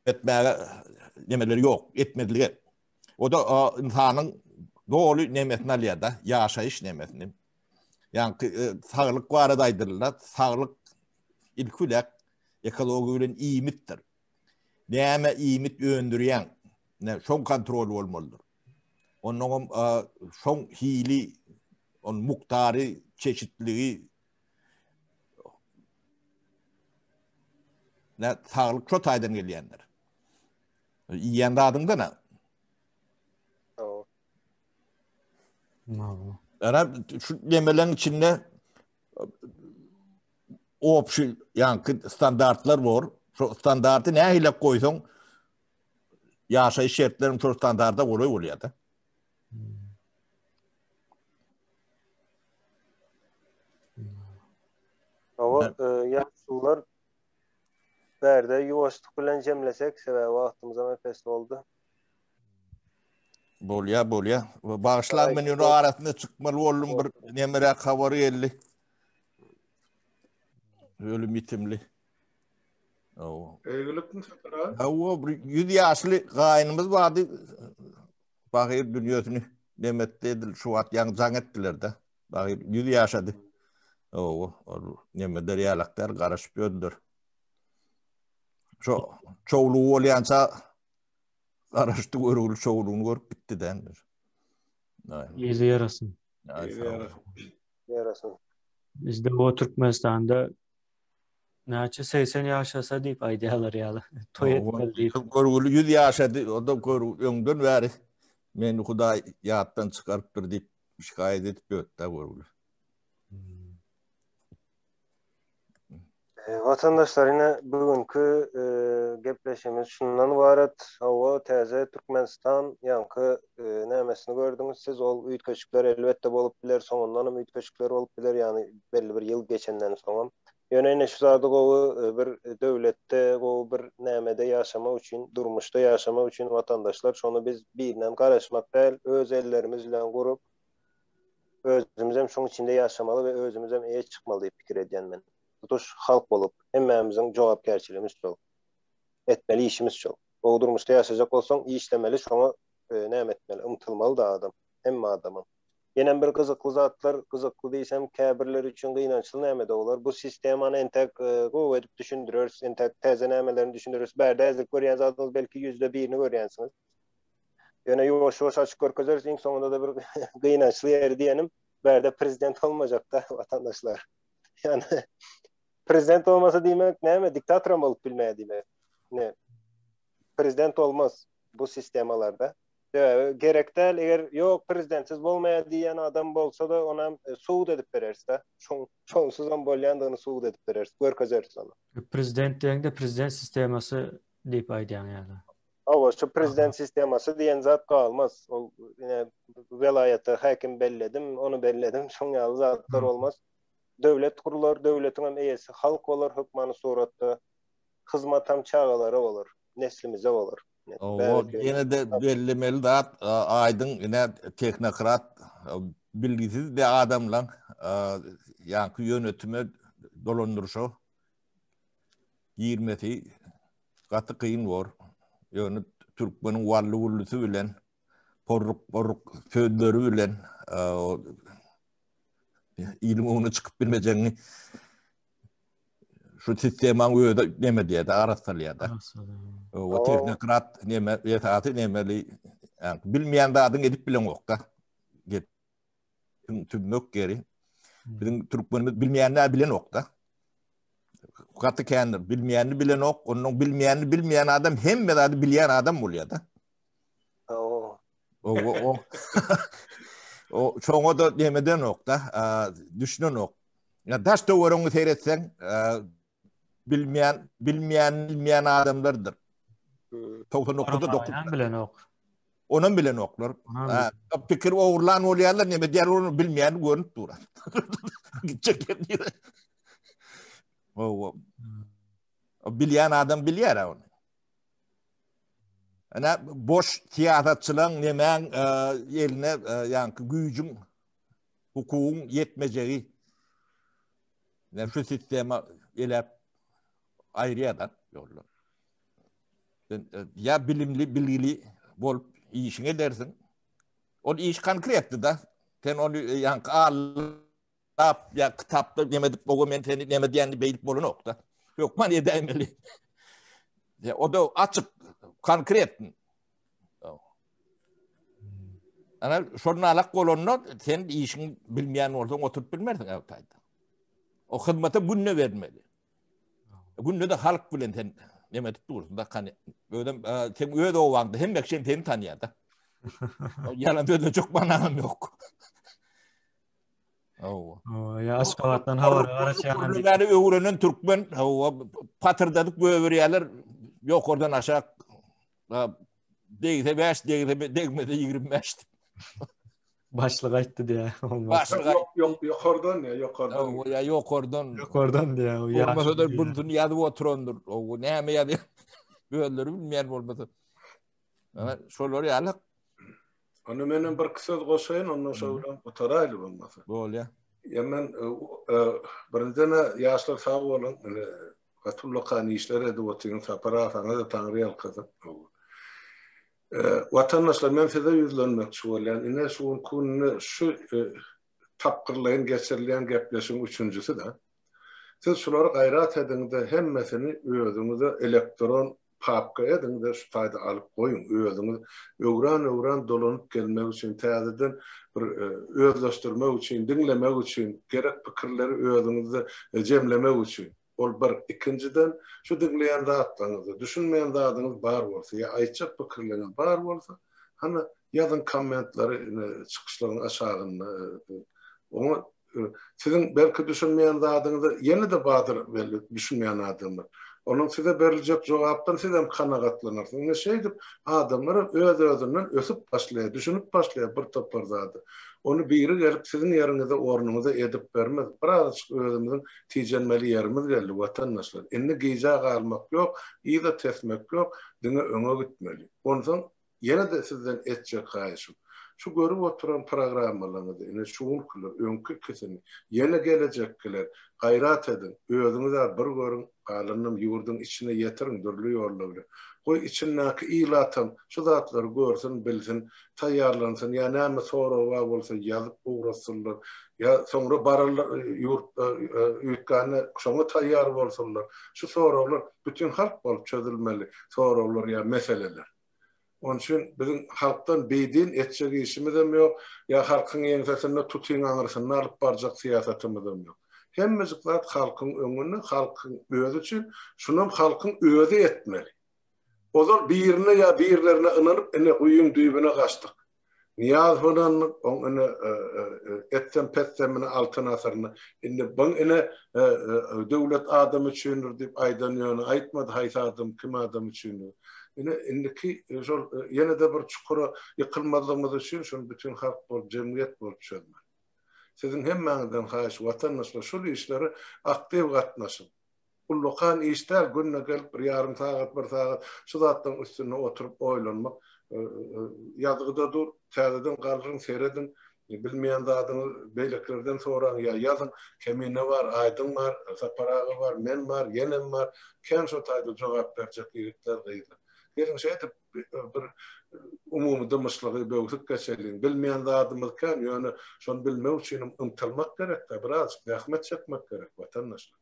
Speaker 2: etmäge nemeleri ýok, etmezlige. O da ynsanyň doly nemesini alýar-da, ýaşaýyş nemesini. Ýaňky e, saglyk barada aýdylanda, saglyk ilki bilen ekologiýa bilen iýmitdir. Näme iýmit öndürýäň? Ne, şoň kontroly bolmalydyr. Onnoňam şoň hili, on mukdary, çeşitligi ne saglyk şo taýdan gelýändir. Iýen zadyňdan ha. Ýa şu nemeleň içinde obşi ýaňky standartlar bor. Şo standarty nähili goýsaň ýaşaýyş şertleriniň şol standarda golaý bolýar-da.
Speaker 1: Hawa, e, ýaşulular bärde ýuwaşlyk bilen jemlesek, sebäbi wagtymyzam epesli boldy.
Speaker 2: Bolýa, bolýa. Bagyşlaň men ýöne arasynda çykmaly boldum bir nemeräk habar geldi. Ölüm ýitimli.
Speaker 3: Hawa. Eýgilikmi
Speaker 2: Sapar aga? Hawa, bir 100 ýaşly gaýynymyz bardy. Bagyr dünýesini nemetdi edil şu wagt ýaňy jaň etdiler-de. Bagyr 100 ýaşady. Hawa, ol nemeder ýalak däl, garaşyp ýördüler. Şo çowlugy bolýança garaşdy görgüli çowlugyny görüp gitdi dä.
Speaker 4: Ýüzi ýarasyn.
Speaker 3: Ýüzi ýarasyn.
Speaker 1: Ýarasyn.
Speaker 4: Bizde o Türkmenistanda Näçe 80 ýaşasa diýip aýdýarlar ýaly. Toý etmeli
Speaker 2: diýip. Görgüli 100 ýaşady, o da gör öňden bäri meni Hudaý ýatdan çykarypdyr diýip şikaýat edip ýörtdi görgüli.
Speaker 1: Watandaşlar ine bu günki gepleşigimiz şundan ybarat. Hawa täze Türkmenistan ýaňky nämesini gördüňiz siz ol üýtgeşikler elbetde bolup biler soňundanam üýtgeşikler bolup biler ýagny belli bir ýyl geçenden soňam. Ýöne ine şu zady gowy bir döwletde gowy bir nämede ýaşamak üçin durmuşda ýaşamak üçin watandaşlar şony biz birinden garaşmak däl öz ellerimiz bilen gurup özümizem şoň içinde ýaşamaly we özümizem eýe çykmaly diýip pikir edýän men. Tutuş halk bolup hemmämiziň jogapkärçiligimiz şol. Etmeli işimiz şol. Gowy durmuşda ýaşajak bolsaň işlemeli şoňa näme etmeli ymtylmaly-da adam. Hemme adamam. Ýenem bir gyzykly zatlar, gyzykly diýsem käbirleri üçin gynançly näme-de bolar. Bu sistemany entek gowy edip düşündireris, entek täze nämelerini düşündireris. Bärde häzir görýän zadyňyz belki ýüzde birini görýänsiňiz. Ýöne ýuwaş-ýuwaş açyp görkezeris. Iň soňunda-da bir gynançly ýeri diýenim, bärde prezident bolmajak-da watandaşlar. Ýani prezident bolmasa diýmek näme, diktatoram bolup bilmeýär diýmek. Ne? Prezident bolmaz bu sistemalarda. Sebäbi gerek däl, eger ýok prezidentsiz bolmaýar diýýän adam bolsa-da, onam e, subut edip bereris-de. Şoň şonsuzam bolýandygyny subut edip bereris, görkezeris
Speaker 4: ony. Prezident diýeňde prezident sistemasy diýip aýdýaň ýa-da.
Speaker 1: Hawa, şu prezident sistemasy diýen zat galmaz. Ol ine welaýata häkim belledim, ony belledim, şoň ýaly zatlar bolmaz. Döwlet gurular, döwletiň hem eýesi halk bolar hökmany suratda. Hyzmatam çagalara bolar, neslimize bolar.
Speaker 2: Owa, ýene-de bellemeli zat, aýdyň ine tehnokrat bilgisiz bir adamlaň ýaňky ýönetime dolandyryşa girmesi gaty kyn bor. Ýöne türkmeniň wally-wullusy bilen, porruk-porruk sözleri bilen iliň öňüne çykyp bilmejegiňi şu sistemaň özi neme diýýär, arassalýar-da. O tehnokrat neme, esasy nemeli, bilmeýän zadyň edip bileňok-da. Tümmek geri. Biziň türkmenimiz bilmeýänini bilenok-da. Gaty kändir. Bilmeýänini bilenok, ondan bilmeýänini bilmeýän adam hemme zady bilýän adam bolýar-da.
Speaker 1: O.
Speaker 2: O o. O şoňa da nemedenok-da, düşünenok. Ya daş töweregiňi seretseň, bilmeýän, bilmeýän, bilmeýän adamlardyr. 99-da
Speaker 4: 9 bilenok.
Speaker 2: Onam bilenoklar. Pikir ogurlan bolýarlar, neme diýer onu bilmeýän görünip dur. Gitjek ýer. O bilýän adam bilýär ony. Ana boş syýasatçylaryň nemäň eline ýaňky güýjüň hukugyň ýetmejegi Ne şu sistema eläp aýyrýar da ýollar. Sen e, ýa bilimli, bilgili bolup işiňi edersiň. Ol iş konkretdi da. Sen ony e, ýaňky allap ýa kitapda neme edip oga men seni neme diýenini beýdip bolanok da. Hökman edäýmeli. Ya, o da açyk, konkret. Ana şonun alak bolanda sen işiň bilmeýän bolsaň oturyp bilmersiň ew taýda. O hyzmata günde bermeli. Günde de halk bilen sen neme edip dursun da kan özüm e, sen öz owaňda hemme kişi seni tanýar da. Ýalan sözlejek manam ýok.
Speaker 4: Hawa. Ýa Aşgabatdan habara garaşýan.
Speaker 2: Gürlemäni öwrenen türkmen hawa patyrdadyp göberýärler ýokardan aşak degse 5 degse degmese 25.
Speaker 4: Başlyk aýtdy diýä.
Speaker 2: Başlyk
Speaker 3: aýtdy. Ýok, ýokardan ýa, ýokardan.
Speaker 2: Hawa, ýa ýokardan.
Speaker 4: Ýokardan diýä.
Speaker 2: Bolmasa da bundan ýazyp oturandyr. O näme ýazýar? Özleri bilmeýän bolmasa. Şolar ýaly.
Speaker 3: Onda menem bir söz goşaýyn, ondan şo bilen gutaraýly bolmasa.
Speaker 2: Bolýa.
Speaker 3: Ýa men e, e, birinjiden ýaşlar sag boluň, ine gaty ullakan işler edip otyň, Sapar aga saňa-da Taňry ýalkasyn. E, watandaşlar men size ýüzlenmekçi bolýan. Ine şu günki günde şu tapgyrlaýyn geçirilýän gepleşigiň üçünjisi-de. Siz şulary gaýrat ediň-de hemmesini özüňize elektron papka ediň-de şu taýda alyp goýuň, özüňiz öwran-öwran dolanyp gelmek üçin, täzeden bir özleşdirmek üçin, diňlemek üçin, gerek pikirleri özüňizde jemlemek üçin. Ol bir. Ikinjiden, şu diňleýän zatlaryňyzda düşünmeýän zadyňyz bar bolsa ýa aýtjak pikirleriňiz bar bolsa, hany ýazyň kommentleri ine çykyşlaryň aşagynda oňa. Siziň belki düşünmeýän zadyňyza ýene-de bardyr belli düşünmeýän adamlar. Onuň size beriljek jogapdan siz hem kanagatlanarsyňyz. Ine şeýdip adamlar hem öz-özünden ösüp başlaýar, düşünip başlaýar bir topar zada. Ony biri gelip siziň ýeriňize, ornuňyza edip bermez. Birazajyk özümiziň tijenmeli ýerimiz geldi, watandaşlar. Indi gijä galmak ýok, yza tesmek ýok, diňe öňe gitmeli. Onsoň Ýene-de sizden etjek haýyşym, şu görüp oturan programmalaryňyzy, ine şu günkiler, öňki ikisini, ýene gelejekkiler, gaýrat ediň, özüňiz-ä bir görüň, galanynam ýurduň içine ýetiriň dürli ýollar bilen. Goý, içindäki ilatam şu zatlary görsün, bilsin, taýýarlansyn, ýa näme soragy bar bolsa ýazyp ugratsynlar, ýa soňra bararlar ýurt üýtgände şoňa taýýar bolsunlar. Şu soraglar bütin halk bolup çözülmeli soraglar ýa meseleler. Onuň üçin biziň halkdan bidin etjek işimizem ýok, ýa halkyň ýeňsesinde tutyň aňyrsynda alyp barjak syýasatymyzam ýok. Hemmejik zat halkyň öňünde, halkyň özi üçin, şunam halkyň özi etmeli. Ozal birine ýa birlerine ynanyp ine guýyň düýbüne gaçdyk. Nyýazow ynandyk, oň ine etsem-petsemine Altyn asyryna. Indi byň ine döwlet adam üçindir diýip aýdan ýöne aýtmady haýsy adam, kim adam üçindir. Ine indiki şol ýene-de bir çukura ýykylmazlygymyz üçin şuny bütin halk bolup, jemgyýet bolup çözmeli. Siziň hemmäňizden haýyş watandaşlar şul işlere aktiw gatnaşyň. Ullakan iş däl, günde gelip bir ýarym sagat, bir sagat şu zatlaryň üstünde oturyp oýlanmak. Ýazgyda dur, täzeden galdyryň, serediň, bilmeýän zadyňyzy beýlekilerden soraň ýa ýazyň. Kemine bar, Aýdyň bar, Sapar aga bar, men bar, ýenem bar. Kän şo taýda jogap berjek ýigitler, gyzlar. Geliň şeýdip bir umumy dymyşlygy böwsüp geçeliň. Bilmeýän zadymyz kän, ýöne şony bilmek üçinem ymtylmak gerek-dä, birazjyk zähmet çekmek gerek, watandaşlar.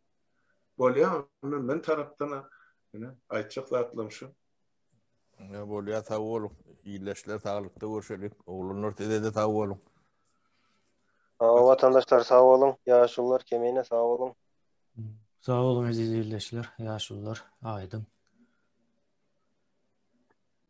Speaker 3: Bolýa onda men tarapdan ine aýtjak zatlarym şu.
Speaker 2: Ýa bolýa sag boluň. Ildeşler saglykda görşelik. Oglanlar sizede sag boluň.
Speaker 1: Hawa watandaşlar sag boluň. Ýaşulular Kemine sag boluň.
Speaker 4: Sag boluň eziz ildeşler, ýaşulular, aýdyň.